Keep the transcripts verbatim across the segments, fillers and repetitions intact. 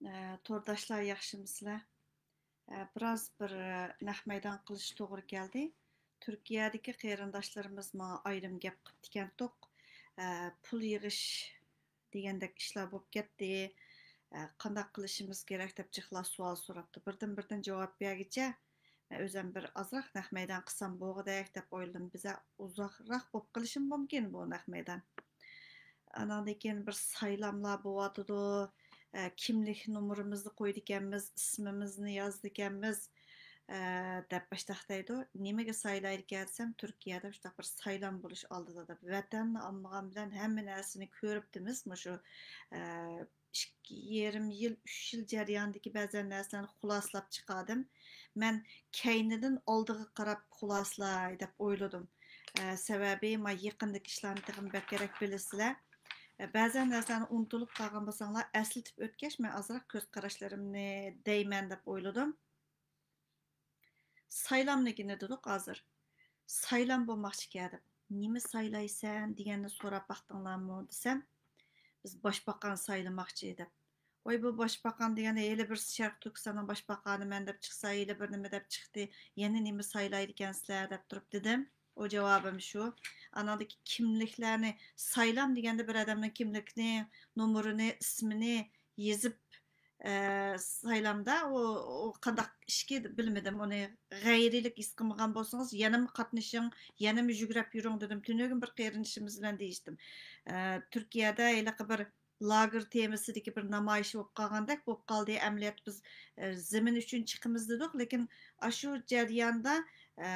ئە، تورداشلار ياخشىمۇسىلەر؟ ئە، بىراز بىر، ئە، نەق مەيدان قىلىش توغرا كەلدى. تۈركىيەدىكى قېرىنداشلىرىمىز ماڭا ئايرىم گەپ قىپتىكەنتۇق. ئە، پۇل يىغىش دېگەندەك ئىشلار بولۇپ كەتتى. ئە، قانداق قىلىشىمىز كېرەك دەپ جىقلا سوئال سوراپتۇ. بىردىن بىردىن جاۋاب بەرگىچە مەن ئۆزۈم بىر ئازراق نەق مەيدان قىلسام بولغۇدەك دەپ ئويلىدىم. بىزە ئۇزاقراق بولۇپ قېلىشىمۇ مۇمكىن بۇ نەق مەيدان. ئاناندىن كېيىن بىر سايلاملار بولۇۋاتىدۇ. ئە، كىملىك نومۇرىمىزنى قويىدىكەنمىز، ئىسمىمىزنى يازىدىكەنمىز، ئە، دەپ باشلاق دەيدۇ. نېمىگە سايلايدىكەن دېسەم، تۈركىيەدە شۇنداق بىر سايلام بولۇش ئالدىدا دەپ. ۋەتەننى ئاڭلىغان بىلەن ھەممە نەرسىنى كۆرۈپتىمىز. مۇشۇ، ئە، ئىككى يېرىم يىل، ئۈچ يىل جەريانىدىكى بەزەن نەرسىلەرنى خۇلاسىلاپ چىقاردىم. مەن كەينىدىن ئالدىغا قاراپ خۇلاسىلاي دەپ ئويلىدىم. ئە، سەۋەبى، ما يېقىندىكى ئىشلارنى تېخىمۇ بەكرەك بىلىسىلەر. ئە، بەزەن نەرسىلەرنى ئۇنتۇلۇپ قالغان بولساڭلار، ئەسلىتىپ ئۆتكەچ، مەن ئازراق كۆز قاراشلىرىمنى دەيمەن دەپ ئويلىدىم. سايلامنىڭكىنى دېدۇق ھازىر. سايلام بولماقچىكەن دەپ. نېمە سايلايسەن دېگەننى سوراپ باقتىڭلارمۇ دېسەم، بىز باشباقان سايلىماقچى دەپ. ۋاي، بۇ باشباقان دېگەندە ھېلى بىر شەرقىي تۈركىستاننىڭ باشباقانىمەن دەپ چىقسا، ھېلى بىر نېمە دەپ چىقتى، يەنە نېمە سايلايدىكەنسىلەر دەپ تۇرۇپ دېدىم. ئۇ جاۋابىم شۇ. ئاناندىكى كىملىكلەرنى سايلام دېگەندە بىر ئادەمنىڭ كىملىكىنى، نومۇرىنى، ئىسمىنى يېزىپ، ئە، سايلامدا ئۇ، ئۇ قانداق ئىشكى بىلمىدىم. ئۇنى غەيرىيلىك ھېس قىلمىغان بولسىڭىز، يەنىمۇ قاتنىشىڭ، يەنىمۇ يۈگرەپ يۈرۈڭ دېدىم. تۈنۈگۈن بىر قېرىندىشىمىز بىلەن دېيىشتىم. ئە، تۈركىيەدە ھېلىقى بىر لاگېر تېمىسىدىكى بىر نامايىش بولۇپ قالغاندەك بولۇپ قالدى. ئەمەلىيەتتە بىز، ئە، زېمىن ئۈچۈن چىقىمىز دېدۇق، لېكىن ئاشۇ جەرياندا، ئە،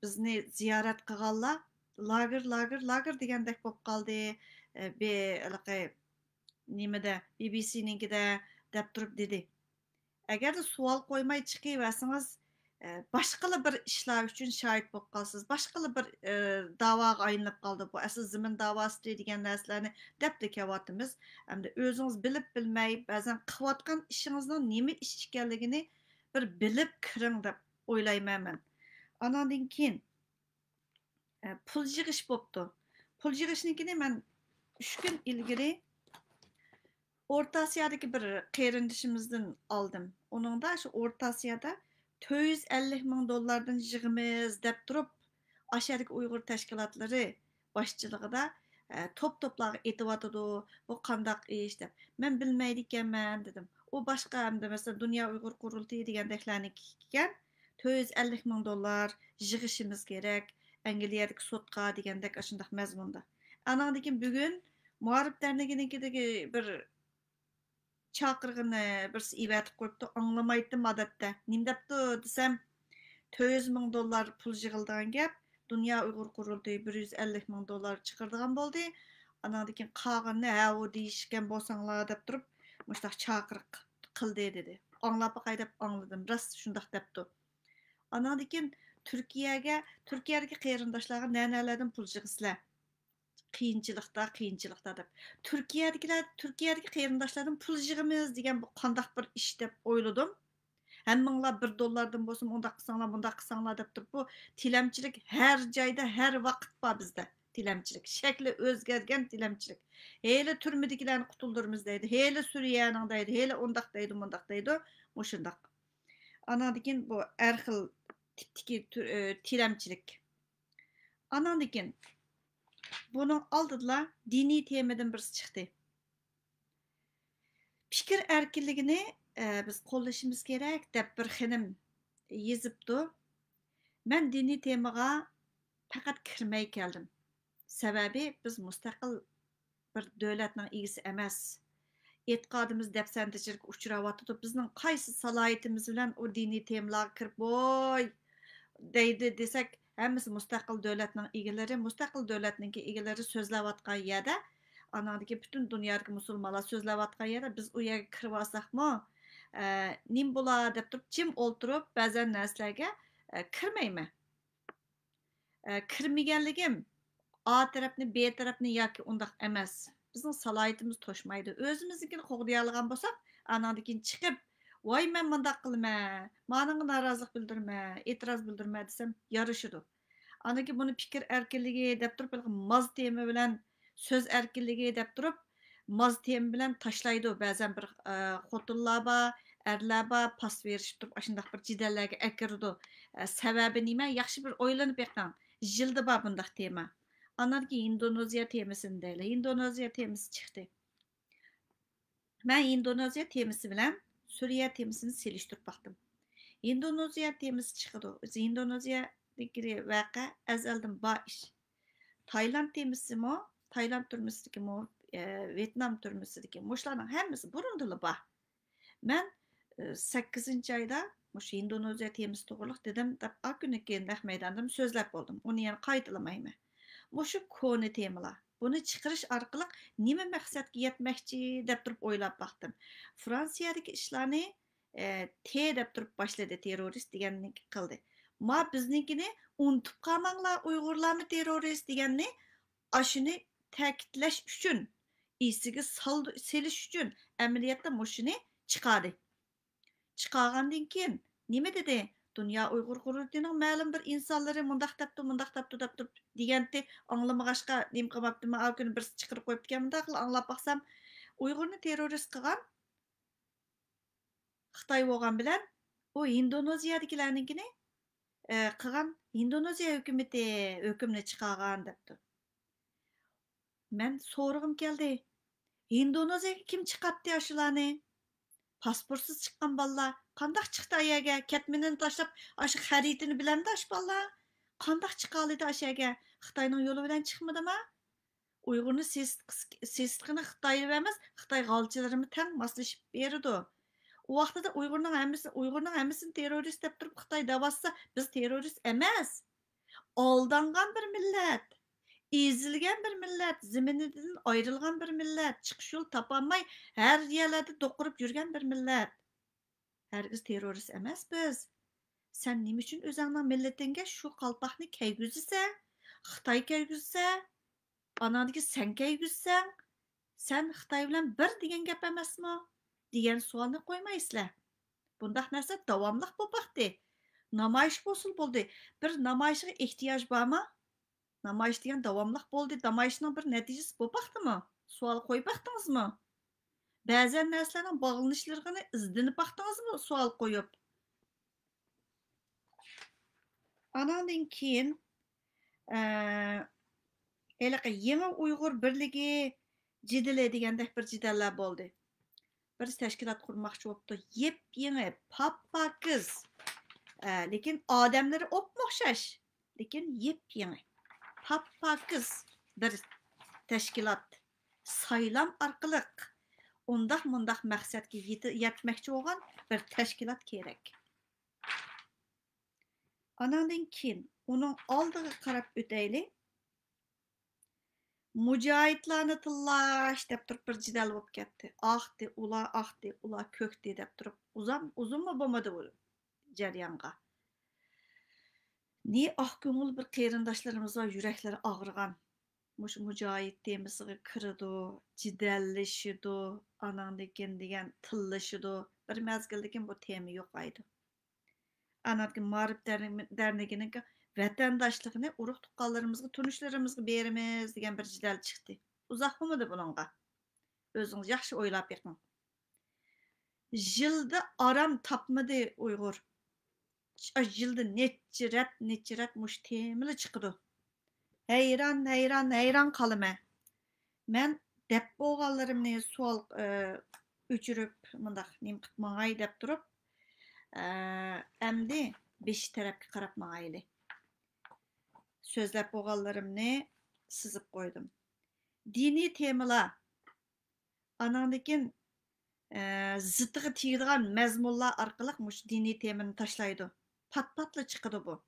بىزنى زىيارەت قىلغانلار لاگېر، لاگېر، لاگېر دېگەندەك بولۇپ قالدى. ئە، بى-، ھېلىقى نېمىدە، بى بى سىنىڭكىدە دەپ تۇرۇپ دېدى. ئەگەردە سوئال قويماي چىقىۋەرسىڭىز، ئە، باشقىلا بىر ئىشلار ئۈچۈن شاھىت بولۇپ قالىسىز. باشقىلا بىر، ئە، داۋاغا ئايلىنىپ قالىدۇ بۇ. ئەسلى زېمىن داۋاسى دېگەن نەرسىلەرنى دەپلا كېلىۋاتىمىز. ئەمدى ئۆزىڭىز بىلىپ بىلمەي، بەزەن قىلىۋاتقان ئىشىڭىزنىڭ نېمە ئىش ئىكەنلىكىنى بىر بىلىپ كىرىڭ دەپ ئويلايمەن مەن. ئاناندىن كېيىن، ئە، پۇل يىغىش بوپتۇ. پۇل يىغىشنىڭكىنى مەن ئۈچ كۈن ئىلگىرى ئورتا ئاسىيادىكى بىر قېرىندىشىمىزدىن ئالدىم. ئۇنىڭدا شۇ ئورتا ئاسىيادا تۆت يۈز ئەللىك مىڭ دوللاردىن يىغىمىز دەپ تۇرۇپ، ئاشۇ يەردىكى ئۇيغۇر تەشكىلاتلىرى باشچىلىقىدا، ئە، توپ-توپلارغا ئېتىۋاتىدۇ، بۇ قانداق ئىش دەپ. مەن بىلمەيدىكەنمەن دېدىم. ئۇ باشقا، ئەمدى مەسىلەن، دۇنيا ئۇيغۇر قۇرۇلتىيى دېگەندەكلەرنىڭكى ئىكەن، تۆت يۈز ئەللىك مىڭ دوللار يىغىشىمىز كېرەك، ئەنگلىيەدىكى سوتقا دېگەندەك ئاشۇنداق مەزمۇندا. ئاناندىن كېيىن بۈگۈن مائارىپ دەرنىكىنىڭكىدىكى بىر چاقىرغىنى بىرسى ئېۋەتىپ قويۇپتۇ، ئاڭلىمايتتىم ئادەتتە. نېمە دەپتۇ دېسەم، تۆت يۈز مىڭ دوللار پۇل يىغىلىدىغان گەپ، دۇنيا ئۇيغۇر قۇرۇلتىيى بىر يۈز ئەللىك مىڭ دوللار چىقىرىدىغان بولدى. ئاناندىن كېيىن قالغىنىنى ھە، ئۇ دېيىشكەن بولساڭلار دەپ تۇرۇپ، مۇشۇنداق چاقىرىق قىلدى دېدى. ئاڭلاپ باقاي دەپ ئاڭلىدىم، راست شۇنداق دەپتۇ. ئاناندىن كېيىن تۈركىيەگە، تۈركىيەدىكى قېرىنداشلارغا نەنەلەردىن پۇل يىغىسىلەر؟ قىيىنچىلىقتا، قىيىنچىلىقتا دەپ. تۈركىيەدىكىلەر، تۈركىيەدىكى قېرىنداشلاردىن پۇل يىغىمىز دېگەن بۇ قانداق بىر ئىش دەپ ئويلىدىم. ھەممىڭلار بىر دوللاردىن بولسۇن، ئۇنداق قىلساڭلار، مۇنداق قىلساڭلار دەپ تۇرۇپ، بۇ تىلەمچىلىك ھەر جايدا، ھەر ۋاقىت بار بىزدە. تىلەمچىلىك، شەكلى ئۆزگەرگەن تىلەمچىلىك. ھېلى تۈرمىدىكىلەرنى قۇتۇلدۇرىمىز دەيدۇ، ھېلى سۈرىيەنىڭ دەيدۇ، ھېلى ئۇنداق دەيدۇ، مۇنداق دەيدۇ، مۇشۇنداق. ئاناندىن كېيىن بۇ ھەر خىل تىپتىكى تۈر-، ئۆ، تىلەمچىلىك. ئاناندىن كېيىن بۇنىڭ ئالدىدىلا دىنىي تېمىدىن بىرسى چىقتى. پىكىر ئەركىنلىكىنى، ئە، بىز قوللىشىمىز كېرەك، دەپ بىر خېنىم يېزىپتۇ. مەن دىنىي تېمىغا پەقەت كىرمەي كەلدىم. سەۋەبى، بىز مۇستەقىل بىر دۆلەتنىڭ ئىگىسى ئەمەس. ئېتىقادىمىز دەپسەندىچىلىككە ئۇچراۋاتىدۇ. بىزنىڭ قايسى سالاھىيىتىمىز بىلەن ئۇ دىنىي تېمىلارغا كىرىپ، ۋوي دەيدۇ دېسەك، ھەممىسى مۇستەقىل دۆلەتنىڭ ئىگىلىرى، مۇستەقىل دۆلەتنىڭكى ئىگىلىرى سۆزلەۋاتقان يەردە، ئاناندىكى پۈتۈن دۇنيادىكى مۇسۇلمانلار سۆزلەۋاتقان يەردە بىز ئۇ يەرگە كىرىۋالساقمۇ، ئە، نېمە بولا دەپ تۇرۇپ، جىم ئولتۇرۇپ، بەزەن نەرسىلەرگە، ئە، كىرمەيمەن. ئە، كىرمىگەنلىكىم ئا تەرەپنى، بې تەرەپنى ياكى ئۇنداق ئەمەس. بىزنىڭ سالاھىيىتىمىز توشمايدۇ. ئۆزىمىزنىڭكىنى قوغدىيالىغان بولساق، ئاناندىن كېيىن چىقىپ، ۋاي، مەن مۇنداق قىلىمەن، مانىڭغا نارازىلىق بىلدۈرىمەن، ئېتىراز بىلدۈرىمەن دېسەم، يارىشىدۇ. ئاندىن كېيىن بۇنى پىكىر ئەركىنلىكى دەپ تۇرۇپ، ھېلىقى ماز تېما بىلەن سۆز ئەركىنلىكى دەپ تۇرۇپ، ماز تېما بىلەن تاشلايدۇ. بەزەن بىر، ئە، خوتۇنلار بار، ئەرلەر بار، پاس بېرىشىپ تۇرۇپ، ئاشۇنداق بىر جېدەللەرگە ئەكىرىدۇ. ئە، سەۋەبى نېمە؟ ياخشى بىر ئويلىنىپ بېقىڭ. يىلدا بار بۇنداق تېما. ئاندىن كېيىن ھىندونېزىيە تېمىسىنى دەيلى. ھىندونېزىيە تېمىسى چىقتى. مەن ھىندونېزىيە تېمىسى بىلەن سۈرىيە تېمىسىنى سېلىشتۇرۇپ باقتىم. ھىندونېزىيە تېمىسى چىقىدۇ. ھىندونېزىيەدىكى ۋەقە ئەزەلدىن بار ئىش. تايلاند تېمىسىمۇ، تايلاند تۈرمىسىدىكىمۇ، ئە، ۋيېتنام تۈرمىسىدىكى، مۇشۇلارنىڭ ھەممىسى بۇرۇندىلا بار. مەن، ئە، سەككىزىنچى ئايدا مۇشۇ ھىندونېزىيە تېمىسى توغرىلىق دېدىم دەپ، ئاكۈنىكى نەق مەيداندىمۇ سۆزلەپ بولدۇم. ئۇنى يەنە قايتىلىمايمەن. مۇشۇ كونا تېمىلار. بۇنى چىقىرىش ئارقىلىق نېمە مەقسەتكە يەتمەكچى دەپ تۇرۇپ ئويلاپ باقتىم. فرانسىيەدىكى ئىشلارنى، ئە، تې دەپ تۇرۇپ باشلىدى، تېررورىست دېگەننى قىلدى. ما بىزنىڭكىنى ئۇنتۇپ قالماڭلار، ئۇيغۇرلارمۇ تېررورىست دېگەننى ئاشۇنى تەكىتلەش ئۈچۈن، ئېسىگە سالدۇ-، سېلىش ئۈچۈن ئەمەلىيەتتە مۇشۇنى چىقاردى. چىقارغاندىن كېيىن نېمە دېدى؟ دۇنيا ئۇيغۇر قۇرۇلتىيىنىڭ مەلۇم بىر ئىنسانلىرى مۇنداق دەپتۇ، مۇنداق دەپتۇ دەپ تۇرۇپ دېگەنتى، ئاڭلىمىغاچقا نېمە قىلماپتىمەن، ئاۋۇ كۈنى بىرسى چىقىرىپ قويۇپتىكەن، مۇنداق قىلىپ ئاڭلاپ باقسام، ئۇيغۇرنى تېررورىست قىلغان خىتاي بولغان بىلەن، ئۇ ھىندونېزىيەدىكىلەرنىڭكىنى، ئە، قىلغان، ھىندونېزىيە ھۆكۈمىتى ھۆكۈمنى چىقارغان دەپتۇ. مەن سورىغۇم كەلدى. ھىندونېزىيەگە كىم چىقارتتى ئاشۇلارنى؟ پاسپورتسىز چىققان بالىلار قانداق چىقتى ئايەرگە؟ كەتمىنىنى تاشلاپ، ئاشۇ خەرىتىنى بىلەمدۇ ئاشۇ بالىلار؟ قانداق چىقالىدى ئاشۇ يەرگە؟ خىتاينىڭ يولى بىلەن چىقمىدىما؟ ئۇيغۇرنى سېسىتقىسى-، سېسىتقىنى خىتايلا ئەمەس، خىتاي غالچىلىرىمۇ تەڭ ماسلىشىپ بېرىدۇ. ئۇ ۋاقتىدا ئۇيغۇرنىڭ ھەممىسى، ئۇيغۇرنىڭ ھەممىسىنى تېررورىست دەپ تۇرۇپ خىتاي دەۋاتسا، بىز تېررورىست ئەمەس. ئالدانغان بىر مىللەت، ئېزىلگەن بىر مىللەت، زېمىنىدىن ئايرىلغان بىر مىللەت، چىقىش يول تاپالماي ھەر يەرلەردە دوقۇرۇپ يۈرگەن بىر مىللەت. ھەرگىز تېررورىست ئەمەس بىز. سەن نېمە ئۈچۈن ئۆزەڭنىڭ مىللىتىڭگە شۇ قالپاقنى كەيگۈزىسەن؟ خىتاي كەيگۈزسە، ئاناندىكى سەن كەيگۈزسەڭ، سەن خىتاي بىلەن بىر دېگەن گەپ ئەمەسمۇ؟ دېگەن سوئالنى قويمايسىلەر. بۇنداق نەرسە داۋاملىق بولۇپ باقتى. نامايىش بولسىلا بولدى. بىر نامايىشقا ئېھتىياج بارمۇ؟ نامايىش دېگەن داۋاملىق بولدى. نامايىشنىڭ بىر نەتىجىسى بولۇپ باقتىمۇ؟ سوئال قويۇپ باقتىڭىزمۇ؟ بەزەن نەرسىلەرنىڭ باغلىنىشلىرىنى ئىزدىنىپ باقتىڭىزمۇ سوئال قويۇپ؟ ئاناندىن كېيىن، ئە، ھېلىقى يېڭى ئۇيغۇر بىرلىكى جېدىلى دېگەندەك بىر جېدەللەر بولدى. بىر تەشكىلات قۇرماقچى بوپتۇ. يېپيېڭى، پاپپاكىز. ئە، لېكىن ئادەملىرى ئوپمۇ ئوخشاش. لېكىن يېپيېڭى، پاپپاكىز بىر تەشكىلات. سايلام ئارقىلىق ئۇنداق مۇنداق مەقسەتكە يېتە-، يەتمەكچى بولغان بىر تەشكىلات كېرەك. ئاناندىن كېيىن ئۇنىڭ ئالدىغا قاراپ ئۆتەيلى. مۇجاھىدلارنى تىللاش دەپ تۇرۇپ بىر جېدەل بولۇپ كەتتى. ئاقتى ئۇلار، ئاقتى ئۇلار، كۆكتى دەپ تۇرۇپ ئۇزام-، ئۇزۇنمۇ بولمىدى بۇ جەريانغا. نى ئاق كۆڭۈل بىر قېرىنداشلىرىمىز بار، يۈرەكلىرى ئاغرىغان. مۇشۇ مۇجاھىد تېمىسىغا كىرىدۇ، جېدەللىشىدۇ، ئاناندىن كېيىن دېگەن تىللىشىدۇ. بىر مەزگىلدىن كېيىن بۇ تېما يوقايدۇ. ئاناندىن كېيىن مائارىپ دەرنىكىنىڭ ۋەتەنداشلىقىنى ئۇرۇق تۇغقانلىرىمىزغا، تونۇشلىرىمىزغا بېرىمىز دېگەن بىر جېدەل چىقتى. ئۇزاق بولمىدى بۇنىڭغا. ئۆزىڭىز ياخشى ئويلاپ بېقىڭ. يىلدا ئارام تاپمىدى ئۇيغۇر. يىلدا نەچچە رەت، نەچچە رەت مۇشۇ تېمىلا چىقىدۇ. ھەيران، ھەيران، ھەيران قالىمەن. مەن دەپ بولغانلىرىمنى سوئال، ئە، ئۆچۈرۈپ، مۇنداق نېمە قىلىپ ماڭاي دەپ تۇرۇپ، ئە، ئەمدى بېشى تەرەپكە قاراپ ماڭايلى. سۆزلەپ بولغانلىرىمنى سىزىپ قويدۇم. دىنىي تېمىلار. ئاناندىن كېيىن، ئە، زىتىغا تېگىدىغان مەزمۇنلار ئارقىلىق مۇشۇ دىنىي تېمىنى تاشلايدۇ. پات-پاتلا چىقىدۇ بۇ.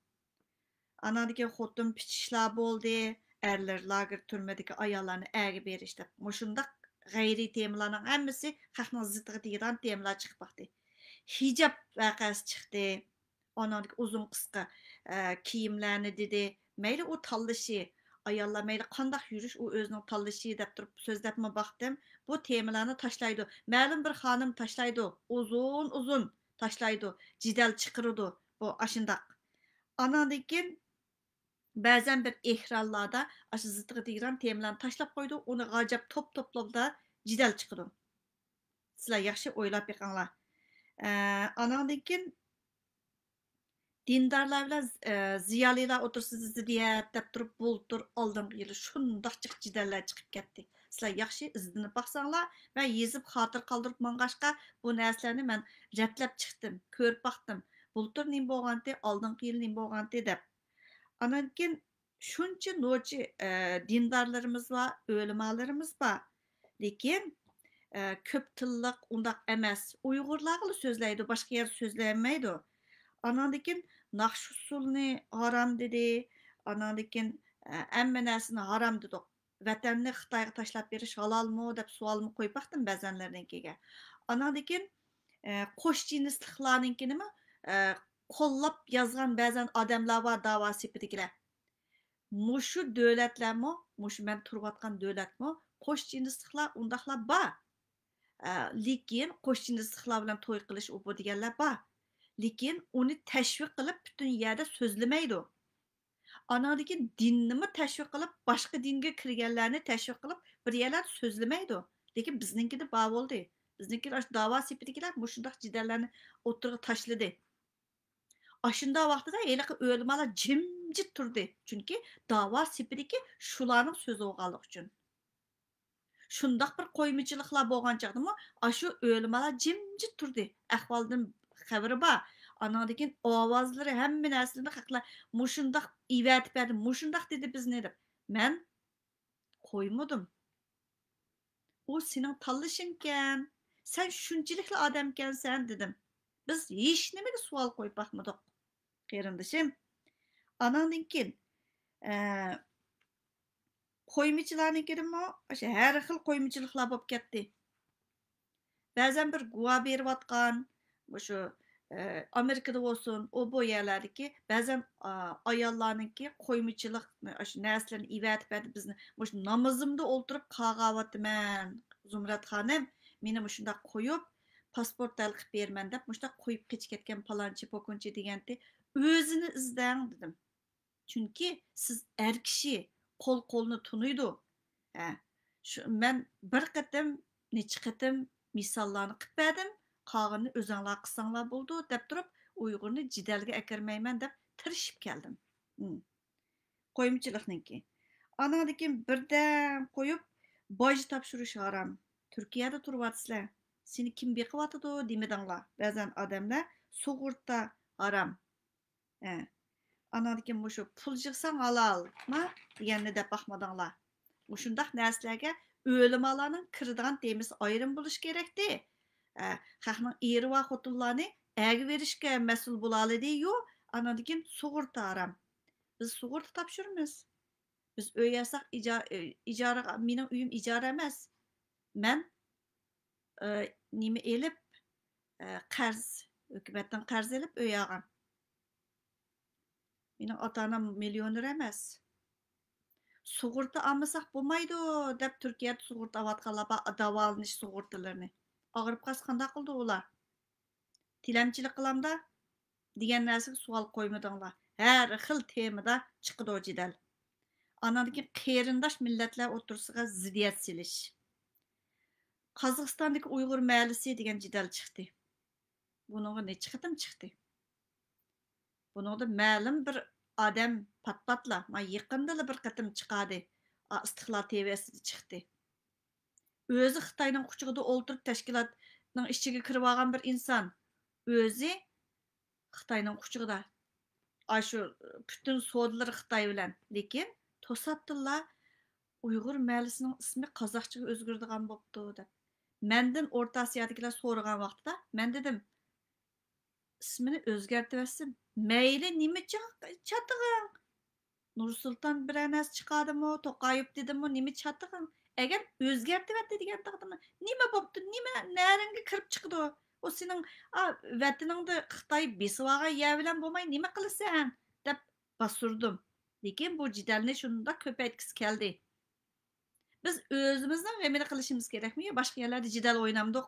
ئاناندىن كېيىن خوتۇن پىچىشلار بولدى، ئەرلەر لاگېر تۈرمىدىكى ئاياللارنى ئەرگە بېرىش دەپ. مۇشۇنداق غەيرىي تېمىلارنىڭ ھەممىسى خەقنىڭ زىتىغا تېگىدىغان تېمىلار چىقىپ باقتى. ھىجاب ۋەقەسى چىقتى. ئاناندىكى ئۇزۇن قىسقا، ئە، كىيىملەرنى دېدى. مەيلى ئۇ تاللىشى، ئاياللار مەيلى قانداق يۈرۈش ئۇ ئۆزىنىڭ تاللىشى دەپ تۇرۇپ سۆزلەپمۇ باقتىم. بۇ تېمىلارنى تاشلايدۇ. مەلۇم بىر خانىم تاشلايدۇ. ئۇزۇن، ئۇزۇن تاشلايدۇ. جېدەل چىقىرىدۇ. بۇ ئاشۇنداق. ئاناندىن كېيىن بەزەن بىر ئېكرانلاردا ئاشۇ زىتىغا تېگىدىغان تېمىلارنى تاشلاپ قويىدۇ. ئۇنى غاجاپ توپ-توپلامدا جېدەل چىقىدۇ. سىلەر ياخشى ئويلاپ بېقىڭلار. ئە، ئاناندىن كېيىن دىندارلار بىلەن، ئە، زىيالىيلار ئوتتۇرىسىدا زىددىيەت دەپ تۇرۇپ، بۇلتۇر ئالدىنقى يىلى شۇنداق جىق جېدەللەر چىقىپ كەتتى. سىلەر ياخشى ئىزدىنىپ باقساڭلار، مەن يېزىپ خاتىرە قالدۇرۇپ ماڭغاچقا، بۇ نەرسىلەرنى مەن رەتلەپ چىقتىم، كۆرۈپ باقتىم. بۇلتۇر نېمە بولغانتى، ئالدىنقى يىلى نېمە بولغانتى دەپ. ئانان كېيىن شۇنچە نوچى، ئە، دىندارلىرىمىز بار، ئۆلىمالىرىمىز بار. لېكىن، ئە، كۆپ تىللىق ئۇنداق ئەمەس. ئۇيغۇرلارغىلا سۆزلەيدۇ، باشقا يەردە سۆزلەيەلمەيدۇ. ئاناندىن كېيىن ناخشا ئۇسسۇلنى ھارام دېدى. ئاناندىن كېيىن، ئە، ھەممە نەرسىنى ھارام دېدۇق. ۋەتەننى خىتايغا تاشلاپ بېرىش ھالالمۇ دەپ سوئالمۇ قويۇپ باقتىم بەزەنلەرنىڭكىگە. ئاناندىن كېيىن، ئە، قوش جىنسلىقلارنىڭكىنىمۇ، ئە، قوللاپ يازغان بەزەن ئادەملەر بار، داۋا سېپىدىكىلەر. مۇشۇ دۆلەتلەرمۇ، مۇشۇ مەن تۇرۇۋاتقان دۆلەتمۇ قوش جىنسلىقلار ئۇنداقلار بار. ئە، لېكىن قوش جىنسلىقلار بىلەن توي قىلىش ئۇ بۇ دېگەنلەر بار. لېكىن ئۇنى تەشۋىق قىلىپ پۈتۈن يەردە سۆزلىمەيدۇ. ئاناندىن كېيىن دىننىمۇ تەشۋىق قىلىپ، باشقا دىنگە كىرگەنلەرنى تەشۋىق قىلىپ، بىر يەرلەردە سۆزلىمەيدۇ. لېكىن بىزنىڭكىدە بار بولدى. بىزنىڭكى ئاشۇ داۋا سېپىدىكىلەر مۇشۇنداق جېدەللەرنى ئوتتۇرىغا تاشلىدى. ئاشۇنداق ۋاقتىدا ھېلىقى ئۆلىمالار جىمجىت تۇردى. چۈنكى داۋا سېپىدىكى شۇلارنىڭ سۆزى بولغانلىقى ئۈچۈن. شۇنداق بىر قويمىچىلىقلار بولغان چاغدىمۇ ئاشۇ ئۆلىمالار جىمجىت تۇردى. ئەھۋالدىن خەۋىرى بار. ئاناندىن كېيىن ئاۋازلىرى، ھەممە نەرسىلىرىنى خەقلەر مۇشۇنداق ئېۋەتىپ بەردى، مۇشۇنداق دېدى بىزنى دەپ. مەن قويمىدىم. ئۇ سېنىڭ تاللىشىڭكەن. سەن شۇنچىلىكلا ئادەمكەنسەن دېدىم. بىز ھېچنېمىگە سوئال قويۇپ باقمىدۇق، قېرىندىشىم. ئاناندىن كېيىن، ئە، قويمىچىلارنىڭكىدىمۇ ئاشۇ ھەر خىل قويمىچىلىقلار بولۇپ كەتتى. بەزەن بىر گۇۋا بېرىۋاتقان، مۇشۇ، ئە، ئامېرىكىدا بولسۇن، ئۇ بۇ يەرلەردىكى بەزەن، ئا، ئاياللارنىڭكى قويمىچىلىق، ئاشۇ نەرسىلەرنى ئېۋەتىپ بەردى بىزنى. مۇشۇ نامىزىمدا ئولتۇرۇپ قاغاۋاتىمەن، زۇمرەت خانىم، مېنى مۇشۇنداق قويۇپ، پاسپورت ھەل قىلىپ بېرىمەن دەپ، مۇشۇنداق قويۇپ قېچىپ كەتكەن پالانچى، پوكۇنچى دېگەنتى، ئۆزىنى ئىزدەڭ دېدىم. چۈنكى سىز ئەر كىشى، قول قولنى تونۇيدۇ. ھە، شۇ، مەن بىر قېتىم، نەچچە قېتىم مىساللارنى قىلىپ بەردىم، قالغىنىنى ئۆزۈڭلار قىلساڭلار بولىدۇ، دەپ تۇرۇپ، ئۇيغۇرنى جېدەلگە ئەكىرمەيمەن دەپ تىرىشىپ كەلدىم. ھىم. قويمىچىلىقنىڭكى. ئاناندىن كېيىن بىردەم قويۇپ، باج تاپشۇرۇش ھارام. تۈركىيەدە تۇرۇۋاتىسىلەر. سېنى كىم بېقىۋاتىدۇ دېمىدىڭلار. بەزەن ئادەملەر سۇغۇرتا ھارام. ھە. ئاناندىن كېيىن مۇشۇ پۇل يىغساڭ ھالال، ما دېگەننى دەپ باقمىدىڭلار. مۇشۇنداق نەرسىلەرگە ئۆلىمالارنىڭ كىرىدىغان تېمىسى ئايرىم بولۇشى كېرەكتى. ھە، خەقنىڭ ئېرى بار خوتۇنلارنى ئەگىۋېرىشكە مەسئۇل بولالىدى يۇ، ئاناندىن كېيىن سۇغۇرتا ھارام. بىز سۇغۇرتا تاپشۇرىمىز. بىز ئۆي ئالساق ئىجا-، ئىجارىغا، مېنىڭ ئۆيۈم ئىجارە ئەمەس. مەن، ئى، نېمە ئېلىپ، ئى، قەرز، ھۆكۈمەتتىن قەرز ئېلىپ ئۆي ئالغان. مېنىڭ ئاتا-ئانام مىليونېر ئەمەس. سۇغۇرتا ئالمىساق بولمايدۇ دەپ تۈركىيەدە سۇغۇرتا ئاۋاتقانلار بار، داۋالىنىش سۇغۇرتىلىرىنى. ئاغرىپ قالسا قانداق قىلىدۇ ئۇلار؟ تىلەمچىلىك قىلامدا دېگەن نەرسىگە سوئال قويمىدىڭلار. ھەر خىل تېمىدا چىقىدۇ جېدەل. ئاناندىن كېيىن قېرىنداش مىللەتلەر ئوتتۇرىسىغا زىددىيەت سېلىش. قازاقىستاندىكى ئۇيغۇر مەھەللىسى دېگەن جېدەل چىقتى. بۇنىڭغا نەچچە قېتىم چىقتى. بۇنىڭدا مەلۇم بىر ئادەم پات-پاتلا، ما يېقىندىلا بىر قېتىم چىقاردى. ئا، ئىستىقلال تىۋىسىدا چىقتى. ئۆزى خىتاينىڭ قۇچىقىدا ئولتۇرۇپ تەشكىلاتنىڭ ئىچىگە كىرىۋالغان بىر ئىنسان. ئۆزى خىتاينىڭ قۇچىقىدا. ئاشۇ پۈتۈن سودىلىرى خىتاي بىلەن. لېكىن توساتتىنلا ئۇيغۇر مەھەللىسىنىڭ ئىسمى قازاقچىغا ئۆزگىرىدىغان بوپتۇ دەپ. مەندىن ئورتا ئاسىيادىكىلەر سورىغان ۋاقتىدا مەن دېدىم، ئىسمىنى ئۆزگەرتىۋەتسۇن. مەيلى نېمە چا-، چاتىقىڭ؟ نۇرسۇلتان بىرەر نەرسە چىقاردىمۇ، توقايېف دېدىمۇ، نېمە چاتىقىڭ؟ ئەگەر ئۆزگەرتىۋەتتى دېگەن تاغدىمۇ، نېمە بوپتۇ؟ نېمە نەرىڭگە كىرىپ چىقىدۇ؟ ئۇ سېنىڭ، ئا، ۋەتىنىڭدە خىتاي بېسىۋالغان يەر بىلەن بولماي نېمە قىلىسەن؟ دەپ باسۇردۇم. لېكىن بۇ جېدەلنى شۇنداق كۆپەيتكۈسى كەلدى. بىز ئۆزىمىزنىڭ غېمىنى قىلىشىمىز كېرەكمۇ يا باشقا يەرلەردە جېدەل ئوينامدۇق؟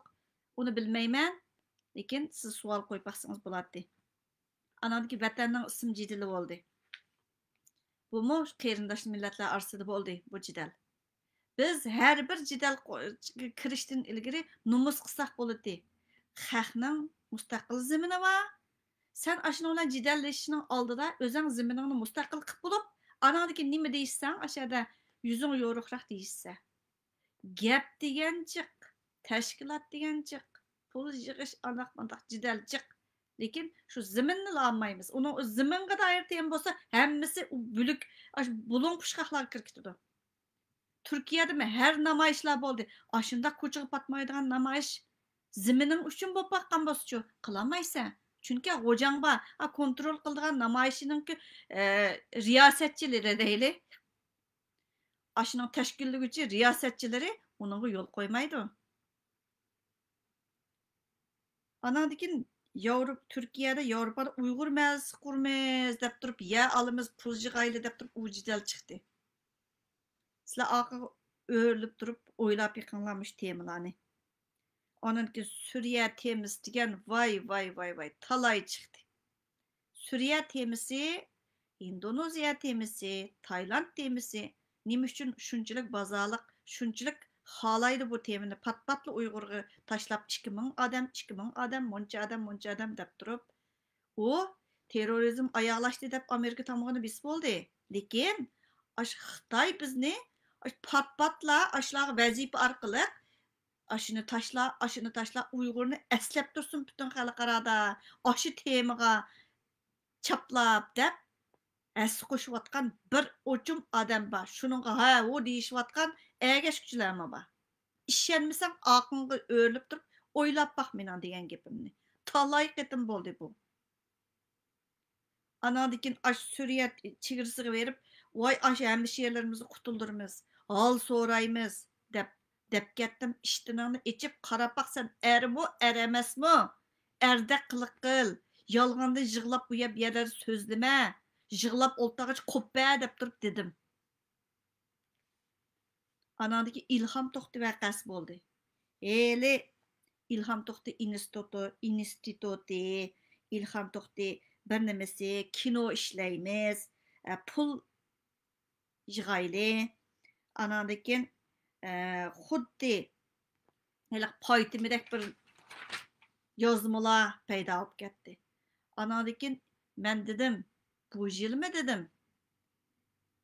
ئۇنى بىلمەيمەن. لېكىن سىز سوئال قويۇپ باقسىڭىز بولاتتى. ئاناندىكى ۋەتەننىڭ ئىسىم جېدىلى بولدى. بۇمۇ قېرىنداش مىللەتلەر ئارىسىدا بولدى بۇ جېدەل. بىز ھەر بىر جېدەل قو-، كىرىشتىن ئىلگىرى نومۇس قىلساق بولىدى. خەقنىڭ مۇستەقىل زېمىنى بار. سەن ئاشۇنىڭ بىلەن جېدەللىشىشنىڭ ئالدىدا ئۆزەڭ زېمىنىڭنى مۇستەقىل قىلىپ بولۇپ، ئاناڭدىن كېيىن نېمە دېيىشسەڭ، ئاشۇ يەردە يۈزۈڭ يورۇقراق دېيىشسە. گەپ دېگەن جىق، تەشكىلات دېگەن جىق، پۇل يىغىش، ئانداق مانداق جېدەل جىق. لېكىن شۇ زېمىننىلا ئالمايمىز. ئۇنىڭ زېمىنغا دائىر تېما بولسا، ھەممىسى ئۇ بۆلۈك، ئاشۇ بۇلۇڭ پۇچقاقلارغا كىرىپ كېتىدۇ. تۈركىيەدىمۇ ھەر نامايىشلار بولدى. ئاشۇنداق كوچىغا پاتمايدىغان نامايىش زېمىنىڭ ئۈچۈن بولۇپ باققان بولسىچۇ، قىلالمايسەن. چۈنكى غوجاڭ بار. ئا، كونترول قىلىدىغان نامايىشنىڭكى، ئە، رىياسەتچىلىرى دەيلى. ئاشۇنىڭ تەشكىللىگۈچى رىياسەتچىلىرى ئۇنىڭغا يول قويمايدۇ. ئاناندىن كېيىن ياۋرو-، تۈركىيەدە، ياۋروپادا ئۇيغۇر مەھەللىسى قۇرىمىز دەپ تۇرۇپ، يەر ئالىمىز، پۇل يىغايلى دەپ تۇرۇپ، ئۇ جېدەل چىقتى. سىلەر ئارقىغا ئۆرۈلۈپ تۇرۇپ ئويلاپ بېقىڭلار مۇشۇ تېمىلارنى. ئانان كېيىن سۈرىيە تېمىسى دېگەن ۋاي، ۋاي، ۋاي، ۋاي، تالاي چىقتى. سۈرىيە تېمىسى، ئىندونېزىيە تېمىسى، تايلاند تېمىسى نېمە ئۈچۈن شۇنچىلىك بازارلىق، شۇنچىلىك خالايدۇ بۇ تېمىنى؟ پات-پاتلا ئۇيغۇرغا تاشلاپ، ئىككى مىڭ ئادەم، ئىككى مىڭ ئادەم، مۇنچە ئادەم، مۇنچە ئادەم دەپ تۇرۇپ، ئۇ تېررورىزم ئاياغلاشتى دەپ ئامېرىكا تامغىنى بېسىپ بولدى. لېكىن ئاشۇ خىتاي بىزنى ئاشۇ پات-پاتلا ئاشۇلارغا ۋەزىپە ئارقىلىق ئاشۇنى تاشلا، ئاشۇنى تاشلا، ئۇيغۇرنى ئەسلەپ تۇرسۇن پۈتۈن خەلقئارادا، ئاشۇ تېمىغا چاپلاپ دەپ ھەسسە قوشۇۋاتقان بىر ئوچۇم ئادەم بار. شۇنىڭغا ھە، ھۇ دېيىشىۋاتقان ئەگەشكۈچىلەرمۇ بار. ئىشەنمىسەڭ ئارقاڭغا ئۆرۈلۈپ تۇرۇپ ئويلاپ باق مېنىڭ دېگەن گېپىمنى. تالاي قېتىم بولدى بۇ. ئاناندىن كېيىن ئاشۇ سۈرىيە چېگرىسىغا بېرىپ، ۋاي، ئاشۇ ھەممە شېئىرلىرىمىزنى قۇتۇلدۇرىمىز، ھال سورايمىز، دەپ، دەپ كەتتىم. ئىشتىنىڭنى ئېچىپ قاراپ باق، سەن ئەرمۇ، ئەر ئەمەسمۇ؟ ئەردەك قىلىق قىل، يالغاندىن يىغلاپ ئۇ يەر بۇ يەرلەردە سۆزلىمە، يىغلاپ ئولتۇرغاچ قوپە دەپ تۇرۇپ دېدىم. ئاناندىكى ئىلھام توختى ۋەقەسى بولدى. ھېلى ئىلھام توختى ئىنستىتۇ-، ئىنستىتۇتى، ئىلھام توختى بىر نېمىسى، كىنو ئىشلەيمىز، ئە، پۇل يىغايلى. ئاناندىن كېيىن، ئە، خۇددى ھېلىقى پايتىمىدەك بىر يازمىلار پەيدا بولۇپ كەتتى. ئاناندىن كېيىن مەن دېدىم، بۇ يىلمۇ دېدىم،